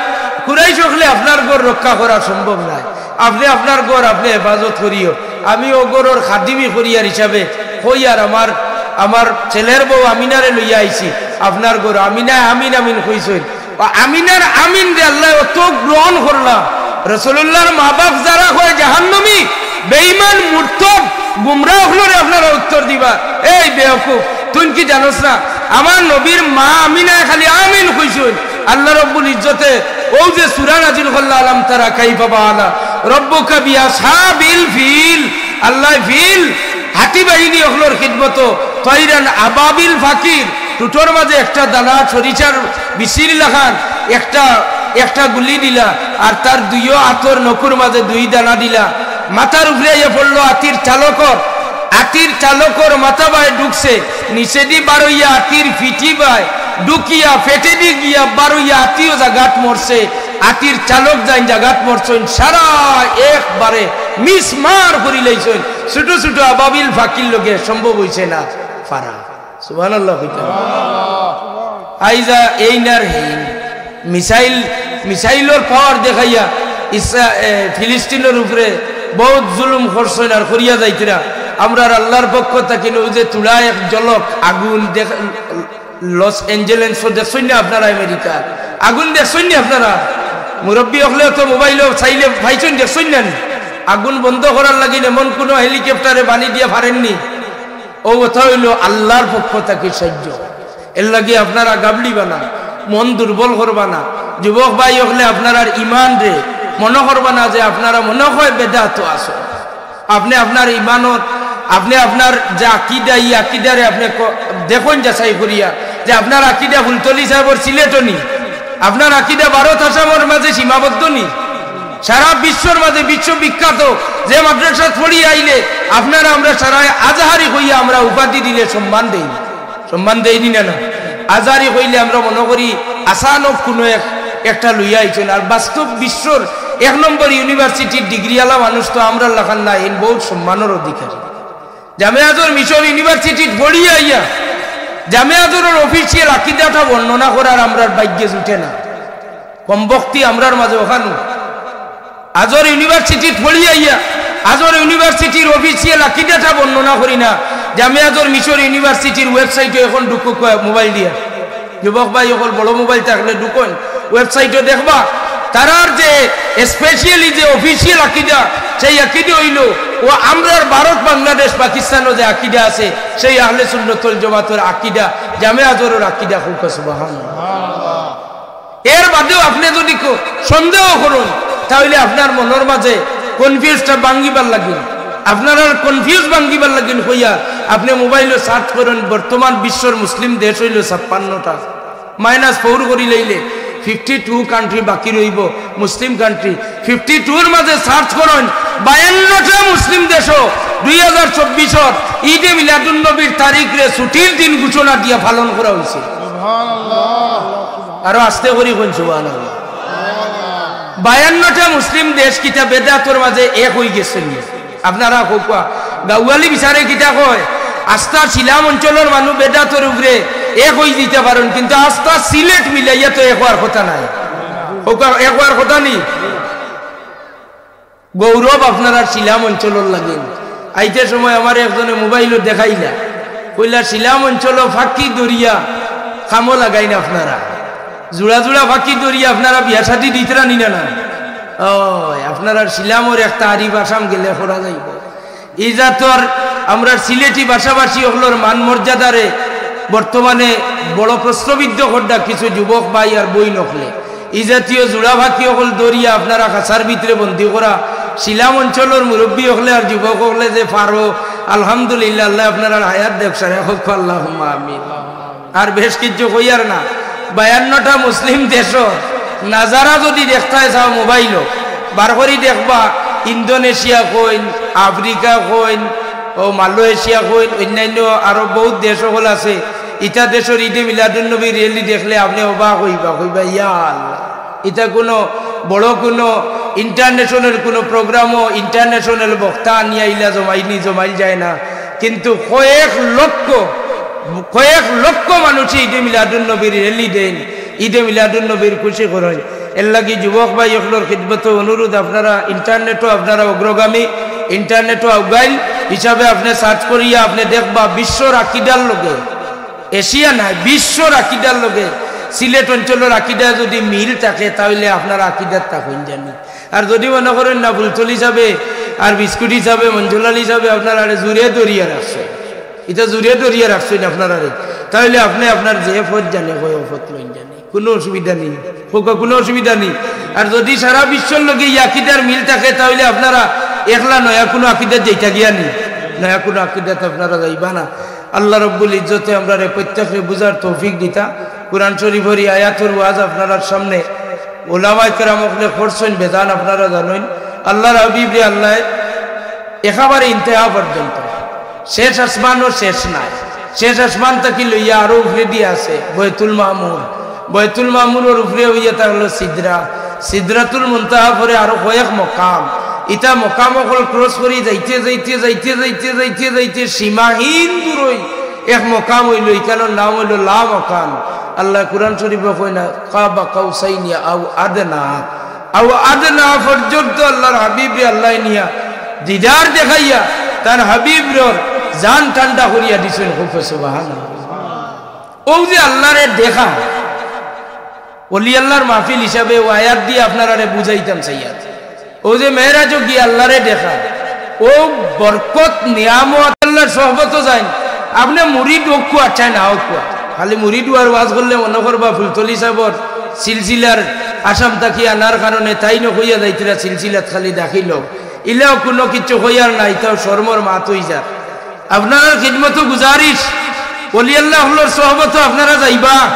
"কুরাইশ অকলে আপনার ঘর রক্ষা করা সম্ভব নায়, আপনে আপনার ঘর আপনে হেফাজত করিও, আমি অউ ঘরর খাদিমি করিয়ার হিসাবে কইয়ার আমার, আমার ছেলের বউ আমিনারে লইয়া আইছি আপনার ঘর।" আমিনায় আমিন আমিন কইছইন। ও আমিনার আমিনরে আল্লায় অত গ্রহণ করলা। রাসুলুল্লাহর মা বাপ যারা কয় জাহান্নামী, বেঈমান, মুরতাদ, গুমরা অকলরে আপনারা উত্তর দিবা। এই বেওকুফ, তুইন কি জানোস না? আমার নবীর মা আমিনায় খালি আমিন কইছইন। আল্লাহ রব্বুল ইজ্জতে অউ যে সূরা নাজিল করলা, "আলাম তারা কাইফা ফাআলা রাব্বুকা বিআসহাবিল ফিল।" আল্লায় ফিল, হাতি বাহিনী অকলর খিদমতো, তাইরান আবাবিল, পাখির ঠুটর মাঝে একটা দানা সরিষার বিচির লাখান, একটা, একটা গুলি দিলা, আর তার দুইও আতর নখুর মাঝে দুই দানা দিলা। মাথার উপরে আইয়া পড়লো আতির চালকর, আতির চালকর মাথা বায় ঢুকছে, নিচেদি বারইয়া আতির ফিঠি বায় ঢুকিয়া, ফেটেদি গিয়া বারইয়া আতিও জাগাত মরছে। আতির চালক যাইন জাগাত মরছইন, সারা একবারে মিসমার করিলাইছইন। ছোট ছোট আবাবিল পাখির লগে সম্ভব অইছে না পারা। সুবহানাল্লাহ কইতা। আইজা এইন আর হেইন, মিসাইল, মিসাইলর power দেখাইয়া ইসরা-, এ, ফিলিস্তিনর উপরে বউত জুলুম করছইন আর করিয়া যাইতরা। আমরার আল্লাহর পক্ষ থাকি অউ যে তুলা এক ঝলক আগুন দেখ-, লস এঞ্জেলেসো দেখছইন না আপনারা? আমেরিকা আগুন দেখছইন না আপনারা? মুরব্বি অকলেও তো মোবাইলো চাইলে পাইছইন, দেখছইন না নি? আগুন বন্ধ করার লাগি এমন কুনু helicopter-এ পানি দিয়া পারেননি। অউ কথা অইলো আল্লাহর পক্ষ থাকি সাহায্য। এরলাগি আপনারা গাবড়িবা না, মন দুর্বল করবা না। যুবক ভাই অকলে আপনারার ইমানরে মনো করবা না যে আপনারা মনো কয় বেদাতো আছো। আপনে আপনার ইমানত, আপনে আপনার যে আকিদা, ই আকিদারে আপনে ক-, দেখইন যাচাই করিয়া যে আপনার আকিদা ফুলতলি সাহেবর সিলেটো নি, আপনার আকিদা ভারত আসামর মাঝে সীমাবদ্ধ নি। সারা বিশ্বর মাঝে বিশ্ববিখ্যাত যে মাদ্রাসাত পড়ি আইলে আপনারা আমরা সারায় আজহারি কইয়া আমরা উপাধি দিলে সম্মান দেই, সম্মান দেইনি না? না, আজহারি কইলে আমরা মনে করি আসানক কোনো এক একটা লইয়া আইছেন। আর বাস্তব বিশ্বর এক নম্বর ইউনিভার্সিটির ডিগ্রিওয়ালা মানুষ তো আমরার লাখান না, এন বহুত সম্মানের অধিকারী। জামে আজহর মিশর ইউনিভার্সিটিত পড়ি আইয়া জামে আজহরর অফিসিয়াল আকিদাটা বর্ণনা করার আমরার ভাগ্যে জুটে না। কমবখতি আমরার মাঝে অখানউ। আজহর ইউনিভার্সিটিত পড়ি আইয়া আজহর ইউনিভার্সিটির অফিসিয়াল আকিদাটা বর্ণনা করি না। জামে আজহর মিশর ইউনিভার্সিটির ওয়েবসাইটে এখন ঢুকুক মোবাইল দিয়া। যুবক ভাই অকল বড় মোবাইল থাকলে ঢুকইন, ওয়েবসাইটে দেখবা তারার যে স্পেশালি যে অফিসিয়াল আকিদা, সেই আকিদা অইলো ও আমরার ভারত, বাংলাদেশ, পাকিস্তানও যে আকিদা আছে, সেই আহলে সুন্নত ওয়াল জামাতর আকিদা, জামে আজহরর আকিদা। কউক্কা সুবহানাল্লাহ। এর বাদেও আপনে যদি কো-, সন্দেহ করইন, তাইলে আপনার মনর মাঝে কনফিউজটা ভাঙ্গিবার লাগিন, আপনারার কনফিউজ ভাঙ্গিবার লাগিন কইয়া আপনে মোবাইলো সার্চ করইন, বর্তমান বিশ্বর মুসলিম দেশ অইলো ছাপ্পান্নটা, মাইনাস ফোর করি লইলে ফিফটি টু কান্ট্রি বাকি রইবো, মুসলিম কান্ট্রি। ফিফটি টুর মাঝে সার্চ করইন, বায়ান্নটা মুসলিম দেশও দুই হাজার চব্বিশর ঈদে মিলাদুন নবীর তারিখরে ছুটির দিন ঘোষণা দিয়া পালন করা অইছে। আরো আস্তে করি কইন সুবহানাল্লাহ। বায়ান্নটা মুসলিম দেশ কিতা বেদাতর মাঝে এক অইগেছে নি? আপনারা কউক্কা, গাওয়ালি বিচারে কিতা কয়, আস্তা শিলাম অঞ্চলর মানুষ বেদাতর উপরে এক অই দিতা পারইন, কিন্তু আস্তা সিলেট মিলাইয়া তো এক অওয়ার কথা নায়। কউক্কা, এক অওয়ার কথা নি? গৌরব আপনারার শিলাম অঞ্চলর লাগিন। আইতে সময় আমারে একজনে মোবাইলো দেখাইলা, কইলা, "শিলাম অঞ্চলো ফাকি ধরিয়া কামো লাগাইন আপনারা, জুড়া জুড়া ফাকি ধরিয়া আপনারা বিয়া শাদি দিতরা নি না?" না, ওই আপনারার শিলামর এক তারিফ আসাম গেলে করা যাইবো। ই জাতর আমরার সিলেটি ভাষাভাষী অকলর মান মর্যাদারে বর্তমানে বড় প্রশ্নবিদ্ধ কররা কিছু যুবক ভাই আর বইন অকলে। ই জাতীয় জুড়া ফাকি অকল ধরিয়া আপনারা খাঁচার ভিতরে বন্দি করা, শিলাম অঞ্চলর মুরব্বী অকলে আর যুবক অকলে যে পারো, আলহামদুলিল্লাহ, আল্লায় আপনারার হায়াত দেউক, সারে কউক্কা আল্লাহুম্মা আমিন। আর বেশ কিছু কইয়ার না, বায়ান্নটা মুসলিম দেশও নাজারা যদি দেখতায় চাও মোবাইলো, বার করি দেখবা, ইন্দোনেশিয়া কইন, আফ্রিকা কইন, ও মালয়েশিয়া কইন, অন্যান্য আরো বহুত দেশ অকল আছে। ইতা দেশর ঈদে মিলাদুন নবীর র‍্যালি দেখলে আপনে অবাক অইবা, কইবা, "ইয়া আল্লাহ, ইতা কোনো বড় কোনো ইন্টারন্যাশনাল কোনো প্রোগ্রামও ইন্টারন্যাশনাল বক্তা আনিয়া ইলা জমাইনি, জমাইল যায় না।" কিন্তু কয়েক লক্ষ, কয়েক লক্ষ মানুষে ঈদে মিলাদুন নবীর র‍্যালি দেইন, ঈদে মিলাদুন নবীর খুশি করইন। এর লাগি যুবক ভাই অকলর খিদমতো অনুরোধ, আপনারা ইন্টারনেটও আপনারা অগ্রগামী, ইন্টারনেটও আউগাইল হিসাবে আপনে সার্চ করিয়া আপনে দেখবা বিশ্বর আকিদার লগে, এশিয়া নায়, বিশ্বর আকিদার লগে সিলেট অঞ্চলর আকিদা যদি মিল থাকে, তাইলে আপনারা আকিদাত থাকইন জানি। আর যদি মনে করইন না, ফুলতলি সাবে আর বিস্কুটি সাবে, মঞ্জুলালি সাবে আপনারারে জুরে ধরিয়া রাখছে, ইতা জুরে ধরিয়া রাখছইন আপনারারে, তাইলে আপনে আপনার যে পথ জানে কয়, ও পথ লইন জানি, কোনো অসুবিধা নেই, কউক্কা, কোনো অসুবিধা নেই। আর যদি সারা বিশ্বর লগে ই আকিদার মিল থাকে, তাইলে আপনারা একলা নয়া কোনো আকিদাত যাইতা গিয়া নি, নয়া কোনো আকিদাত আপনারা যাইবা না। আল্লাহ রব্বুল ইজ্জতে আমরারে প্রত্যেকরে বুঝার তৌফিক দিতা। কোরআন শরীফর ই আয়াতর ওয়াজ আপনারার সামনে ওলামায়ে কেরাম অকলে করছইন, বেজান আপনারা জানইন। আল্লাহর হাবিবরে আল্লায় একেবারে ইন্তেহা পর্যন্ত, শেষ আসমানও শেষ নাই, শেষ আসমান থাকি লইয়া আরো উপরেদি আছে বয়তুল মামুর, বয়তুল মামুরর উপরে অইয়া থাকলো সিদরা, সিদরাতুল মুনতাহা, পরে আরো কয়েক মকাম। ইতা মকাম অকল ক্রস করি যাইতে যাইতে যাইতে যাইতে যাইতে যাইতে সীমাহীন দূরই এক মকাম অইলো, ইখানর নাম অইলো লামাকান। আল্লায় কোরআন শরীফো কইন না, কাবা কাউসাইনি আও আদনা, আও আদনা পর্যন্ত আল্লাহর হাবিবরে আল্লায় নিয়া দিদার দেখাইয়া তান হাবিবর জান ঠান্ডা করিয়া দিছইন। কউক্কা সুবহানাল্লাহ। অউ যে আল্লাহরে দেখা, ওলি আল্লাহর মাহফিল হিসাবে অউ আয়াত দিয়া আপনারারে বুঝাইতাম চাইয়ার। অউ যে মেরাজো গিয়া আল্লাহরে দেখা, অউ বরকত, নিয়ামত, আল্লাহর সোহবতো যাইন। আপনে মুরিদ অউক্কা আর চাইন না অউক্কা, খালি মুরিদ অওয়ার ওয়াজ করলে মনো করবা ফুলতলি সাবর সিলসিলার আসাম থাকি আনার কারণে তাইন কইয়া যাইতরা সিলসিলাত খালি দাখিল অউক। ইলাও কুনু কিচ্ছু কইয়ার নাই, ইতাও শরমর মাত অইযার। আপনারার খিদমতো গুজারিশ, ওলি আল্লাহ অকলর সোহবতো আপনারা যাইবা,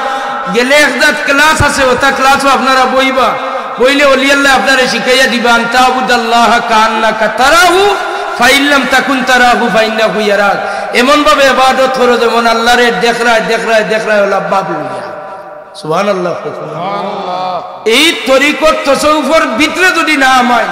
গেলে এক জাত ক্লাস আছে, অতা ক্লাসো আপনারা বইবা। কইলে অলি আল্লায় আপনারে শিখাইয়া দিবা, "আন তা'বুদাল্লাহা কাআন্নাকা তারাহু, ফাইন লাম তাকুন তারাহু ফাইন্নাহু ইয়ারাক।" এমন ভাবে ইবাদত করো যেমন আল্লারে দেখরায়, দেখরায়, দেখরায় অলা ভাব লইয়া। সুবহানাল্লাহ। এই তরিকত তসৌফর ভিতরে যদি না আমায়,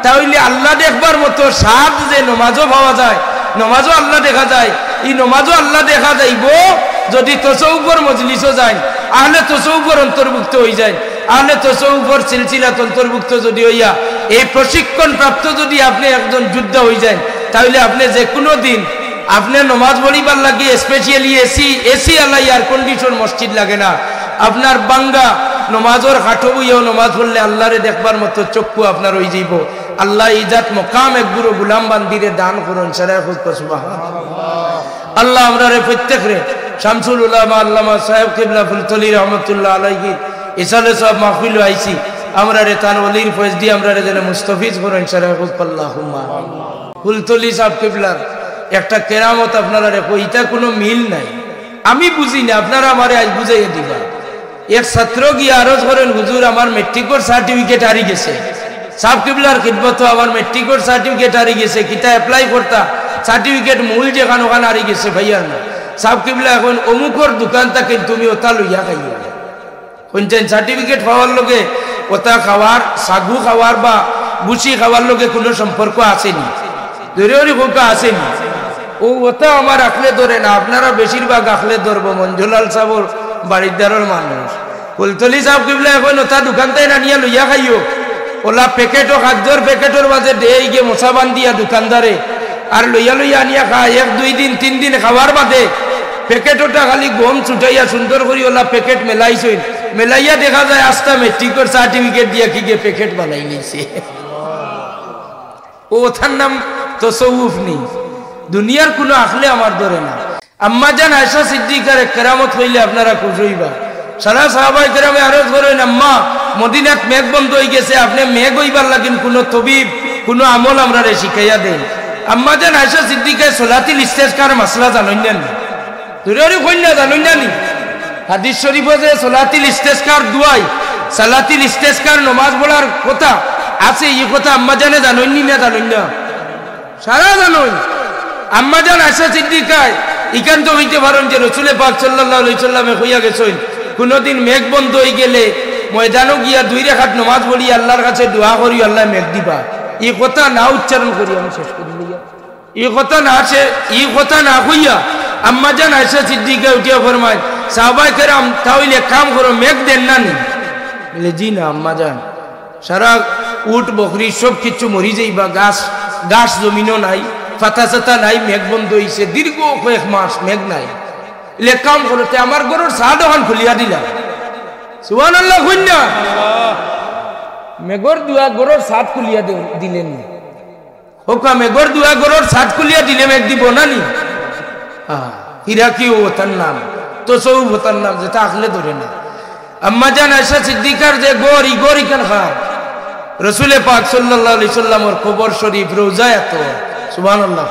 তা অইলে আল্লা দেখবার মতো স্বাদ যে নমাজও পাওয়া যায়, নমাজও আল্লা দেখা যায়, ই নমাজও আল্লা দেখা যাইবো যদি তসৌফর মজলিসও যাইন, আহলে তসৌফর অন্তর্ভুক্ত অইযাইন। আহলে তসৌফর সিলসিলাত অন্তর্ভুক্ত যদি অইয়া, এই প্রশিক্ষণ প্রাপ্ত যদি আপনে একজন যোদ্ধা অইযাইন, তা অইলে আপনে যেকুনু দিন আপনে নমাজ পড়িবার লাগি specially এসি, এসি আলা air condition মসজিদ লাগে না। আপনার ভাঙ্গা নমাজর খাটো বইয়াও নমাজ পড়লে আল্লারে দেখবার মতো চক্ষু আপনার অইযাইবো। আল্লা ইজাত মকাম এক গুরু গুলাম বান্দিরে দান করইন, সারায় কউক্কা সুবহানাল্লাহ। আল্লা আমরারে প্রত্যেকরে শামসুল উলামা আল্লামা সাহেব কিবলা ফুলতলি রহমতুল্লাহ আলাইহি ইসালে সওয়াব মাহফিলো আইছি, আমরারে তান অলির ফয়েজ দি আমরারে যেন মুস্তাফিজ করইন, সারায় কউক্কা আল্লাহুম্মা আমিন। ফুলতলি সাহেব কিবলার একটা কেরামত আপনারারে কই, ইতা কুনু মিল নাই, আমি বুঝি না, আপনারা আমারে আইজ বুঝাইয়া দিবা। এক ছাত্র গিয়া আরজ করইন, "হুজুর, আমার মেট্রিকর certificate হারি গেছে।" সাব কিবলার খিদমতো, "আমার মেট্রিকর certificate হারি গেছে, কিতা apply করতা? Certificate মূল যেখান, ওখান হারি গেছে, পাইয়ার না।" সাব কিবলায় কইন, "অমুকর দোকান থাকি তুমি ওটা লইয়া খাইও।" কইন চাইন, certificate পাওয়ার লগে ওটা খাওয়ার, সাগু খাওয়ার বা গুছি খাওয়ার লগে কুনু সম্পর্ক আছে নি? জোরে কউক্কা, আছে নি? ও, ওটা আমার আখলে ধরে না, আপনারা বেশিরভাগ আখলে ধরবো, মঞ্জুলাল সাবর বাড়ির ধারর মানুষ। ফুলতলি সাব কিবলায় কইন ওটা দোকান থাকি আনিয়া লইয়া খাইও। ওলা প্যাকেটো, খাদ্যর প্যাকেটর মাঝে দেয় গিয়া মশা বান্ধিয়া দোকানদারে, আর লইয়া লইয়া আনিয়া খায়। এক দুই দিন, তিন দিন খাওয়ার বাদে প্যাকেট ওটা খালি গম ছুটাইয়া সুন্দর করি ওলা প্যাকেট মেলাইছইন, মেলাইয়া দেখা যায় আস্তা মেট্রিকর certificate দিয়া কিগে প্যাকেট বানাই নিছে। ও, ওটার নাম তসৌফ নি? দুনিয়ার কুনু আখলে আমার ধরে না। আম্মাজান আয়েশা সিদ্দিকার এক কেরামত কইলে আপনারা খুশ অইবা। সারা সাহাবায়ে কেরামে আরজ করইন, "আম্মা, মদিনাত মেঘ বন্ধ অইগেছে, আপনে মেঘ অইবার লাগিন কুনু তবিব, কুনু আমল আমরারে শিখাইয়া দেইন।" আম্মাজান আয়েশা সিদ্দিকায় সলাতিল ইস্তেসকার মাসলা জানইন না নি? জোরে কইন না, জানইন না নি? হাদিস শরিফো যে সলাতিল ইস্তেসকার দোয়াই, সলাতিল ইস্তেসকার নমাজ পড়ার কথা আছে, ই কথা আম্মাজানে জানইন নি না জানইন না? সারা জানইন। আম্মাজান আয়েশা সিদ্দিকায় ইখান তো অইতে পারইন যে রসুলে পাক সাল্লাল্লাহু আলাইহি ওয়াসাল্লামে কইয়া গেছইন, "কুনুদিন মেঘ বন্ধ অইগেলে ময়দানো গিয়া দুই রাকাত নমাজ পড়ি আল্লার কাছে দোয়া করি, আল্লায় মেঘ দিবা।" ই কথা না উচ্চারণ করি আমি শেষ করি লইয়া। ই কথা না সে, ই কথা না কইয়া আম্মাজান আয়েশা সিদ্দিকা উঠিয়া ফরমাইন, "সাহাবায়ে কেরাম, তা অইলে এক কাম করো, মেঘ দেইন না নি?" বলে, "জি না আম্মাজান, সারা উট বকরি সব কিছু মরি যাইবা, ঘাস, ঘাস জমিনো নাই, ফাতা সাতা নাই, মেঘ বন্ধ অইছে, দীর্ঘ কয়েক মাস মেঘ নাই। বলে, এক কাম করো, তে আমার ঘরর ছাদ অখান খুলিয়া দিলাও।" সুবহানাল্লাহ কইন না? মেঘর দোয়া ঘরর ছাদ খুলিয়া দে-, দিলেন নি। কউক্কা, মেঘর দোয়া ঘরর ছাদ খুলিয়া দিলে মেঘ দিবো না নি? হ্যাঁ, হিরাকি ও ওটার নাম, তসৌফ ওটার নাম, যেটা আখলে ধরে না। আম্মাজান আয়েশা সিদ্দিকার যে ঘর, ই ঘর ইখান কার? রসুলে পাক সাল্লাল্লাহু আলাইহি ওয়াসাল্লামর কবর শরিফ, রওজা এত। সুবহানাল্লাহ।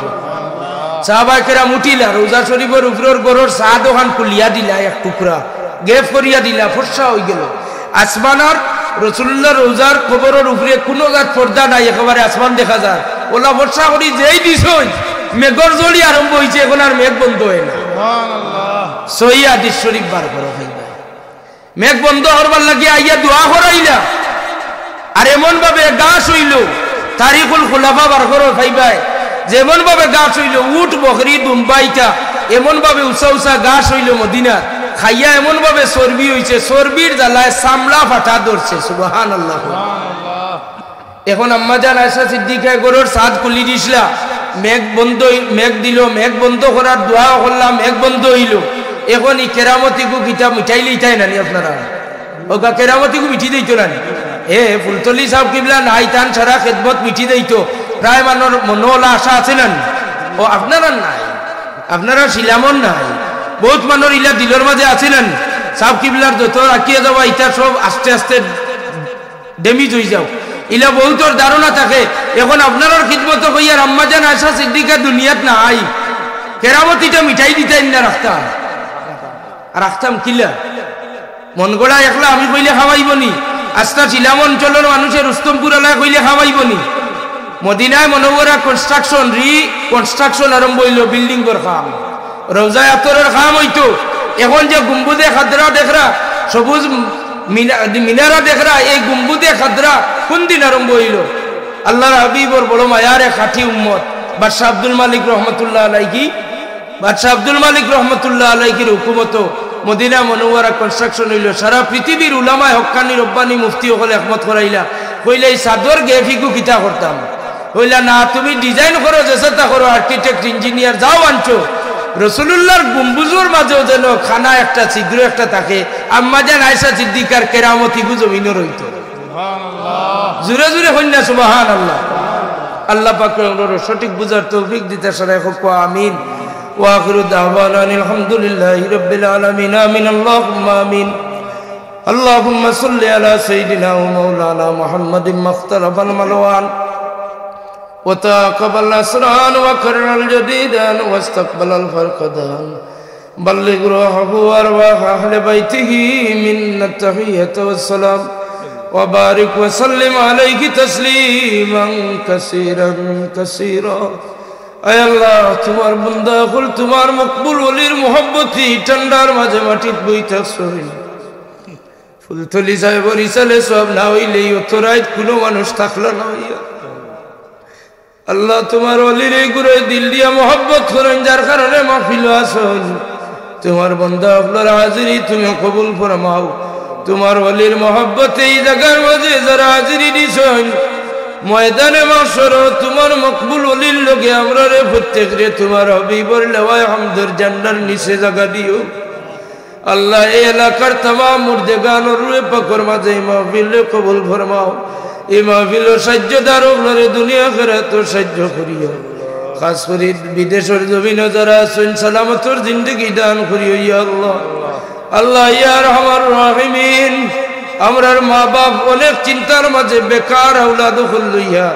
সাহাবায়ে কেরাম উঠিলা, রওজা শরিফর উপরর ঘরর ছাদ অখান খুলিয়া দিলা এক টুকরা, gap করিয়া দিলা, ফর্সা অইগেলো। আসমান আর রসুলুল্লাহর রওজার কবরর উপরে কুনু জাত পর্দা নাই, একেবারে আসমান দেখা যার। ওলা ফর্সা করি যেই দিছইন, মেঘর ঝড়ি আরম্ভ অইছে, অখন আর মেঘ বন্ধ অয় না। সুবহানাল্লাহ। সহি হাদিস শরিফ বার করো ভাই। মেঘ বন্ধ করবার লাগি আইয়া দোয়া করাইলা। আর এমন ভাবে ঘাস অইলো, তারিখুল খুলাফা বার করো পাইবায়, যেমন ভাবে ঘাস অইলো, উট, বকরি, দুম্বা ইতা, এমন ভাবে উচা উচা ঘাস অইলো মদিনাত, খাইয়া এমন ভাবে চর্বি অইছে, চর্বির জ্বালায় চামড়া ফাটা ধরছে। সুবহানাল্লাহ। অখন আম্মাজান আয়েশা সিদ্দিকায় ঘরর ছাদ খুলি দিছলা, মেঘ বন্ধ অই-, মেঘ দিলো, মেঘ বন্ধ করার দোয়াও করলা, মেঘ বন্ধ অইলো। অখন ই কেরামতিগু কিতা মিটাইলিতায় না নি আপনারা? অউক্কা কেরামতিগু মিটি যাইতো না নি? এ, ফুলতলি সাব কিবলা নাই, তান সারা খেদমত মিটি যাইতো। প্রায় মানষর মনো ওলা আশা আছে না নি? ও, আপনারার নাই, আপনারার শিলামর নাই। বউত মানষর ইলা দিলর মাঝে আছে না নি? সাব কিবলার যত রাখিয়া যাওয়া, ইতা সব আস্তে আস্তে damage অইযাও, ইলা বউতর ধারণা থাকে। অখন আপনারার খিদমতো কইয়ার আম্মাজান আয়েশা সিদ্দিকা দুনিয়াত নাই, কেরামতিটা মিটাই দিতাইন না রাখতাম। আর রাখতাম কিলা? মন গড়া একলা আমি কইলে খাওয়াইবো নি? আস্তা চিলাম অঞ্চলর মানুষে রুস্তমপুর আলায় কইলে খাওয়াইবো নি? মদিনায় মনোয়ারা construction, reconstruction আরম্ভ অইলো, বিল্ডিংর কাম, রওজায় আতরর কাম অইতো। এখন যে গুম্বুদে খাদরা দেখরা, সবুজ মিনা-, মিনারা দেখরা, এই গুম্বুদে খাদরা কুন দিন আরম্ভ অইলো? আল্লার হাবিবর বড় মায়ার এক খাঁটি উম্মত, বাদশাহ আব্দুল মালিক রহমতুল্লাহ আলাইহি, বাদশাহ আব্দুল মালিক রহমতুল্লাহ আলাইহির হুকুমতো মদিনা মনোয়ারা construction অইলো। সারা পৃথিবীর উলামায়ে হক্কানি, রব্বানি, মুফতি অকলে একমত করাইলা, কইলা, "ই ছাদর gap ইগু কিতা করতাম?" কইলা, "না, তুমি design করো, যেতা করো, architect, engineer যাও আনছো, রসুলুল্লাহর গুম্বুজর মাঝেও যেন খানা একটা, ছিদ্র একটা থাকে, আম্মাজান আয়েশা সিদ্দিকার কেরামত ইগু জমিনো রইতো।" জুরে জুরে কইন না সুবহানাল্লাহ। আল্লাহ পাকে আমরারে সঠিক বুঝার তৌফিক দিতা সারাই কউক্কা, আমিন। ওয়া আখিরু দাওয়ানা আলহামদুলিল্লাহি রাব্বিল আলামিন। আমিন, আল্লাহুম্মা আমিন। اللهم صل على سيدنا ومولانا محمد ما اختلف الملوان وتعاقب الأسران وكرر الجديدان واستقبل الفرقدان. بلغ روحه وأرواح أهل بيته منا التحية والسلام وبارك وسلم عليه تسليما كثيرا كثيرا. আয় আল্লাহ, তুমার বান্দা অকল তুমার মকবুল ওলির মহব্বতি ঠান্ডার মাঝে মাটিত বই থাকছইন। ফুলতলি সাহেবর ইসালে সওয়াব না অইলে অত রাইত কুনু মানুষ থাকলা না অইয়া। আল্লাহ, তুমার ওলির ইগুরে দিল দিয়া মহব্বত করইন, যার কারণে মাহফিলো আছইন। তুমার বান্দা অকলর হাজিরি তুমি কবুল ফরমাও। তুমার ওলির মহব্বতে ই জাগার মাঝে যারা হাজিরি দিছইন, ময়দানে মাহশরো তুমার মকবুল ওলির লগে আমরারে প্রত্যেকরে তুমার হাবিবর লেওয়ায়ে হামদর ঝান্ডার নিচে জাগা দিও। আল্লাহ, এই এলাকার তামাম মুর্দেগানর রুহে পাকর মাঝে এই মাহফিলরে কবুল ফরমাও। এই মাহফিলর সাহায্যদার অকলরে দুনিয়া আখিরাতো সাহায্য করিও। খাস করি বিদেশর জমিনো যারা আছইন, সালামতর জিন্দেগি দান করিও, ইয়া আল্লাহ। আল্লাহ, ইয়া আরহামার রাহিমিন, আমরার মা বাপ অনেক চিন্তার মাঝে বেকার আওলাদ অকল লইয়া,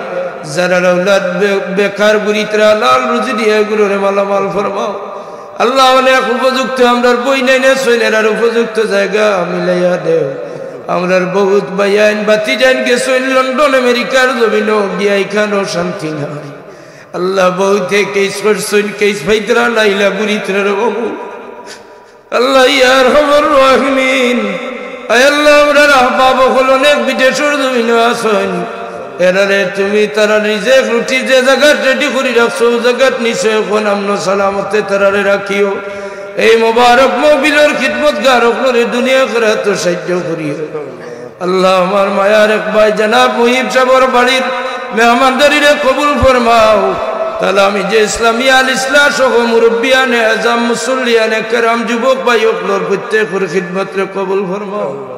যারার আওলাদ বে-, বেকার ঘুরিত্রা, হালাল রুজি দিয়া ইগুরে মালামাল ফরমাও। আল্লাহ, অনেক উপযুক্ত আমরার বইনাইন আছইন, এরার উপযুক্ত জাগা মিলাইয়া দেও। আমরার বউত ভাইয়াইন ভাতিজাইন গেছইন লন্ডন আমেরিকার জমিনো, গিয়া ইখানো শান্তি নাই। আল্লাহ, বউতে কেস করছইন, কেস পাইত্রা না, ইলা ঘুরিত্রা রে বাবু। আল্লাহ, ইয়া আরহামার রাহিমিন, আয় আল্লাহ, আমরার আহবাব অকল অনেক বিদেশর জমিনো আছইন, এরারে তুমি তারা রিজেক রুটি যে জাগাত রেডি করি রাখছো, অউ জাগাত নিচে অখন আমনো সালামতে তারারে রাখিও। এই মোবারক মাহফিলর খিদমতগার অকলরে দুনিয়া আখিরাতো সাহায্য করিও। আল্লাহ, আমার মায়ার এক ভাই জনাব মুহিব সাহেবর বাড়ির মেহমানদারিরে কবুল ফরমাও। তাহলে আমি যে ইসলামিয়া আল ইসলাহ সহ মুরব্বিয়ানে আজম, মুসল্লিয়ানে কেরাম, যুবক ভাই অকলর প্রত্যেকর খিদমতরে কবুল ফরমাও।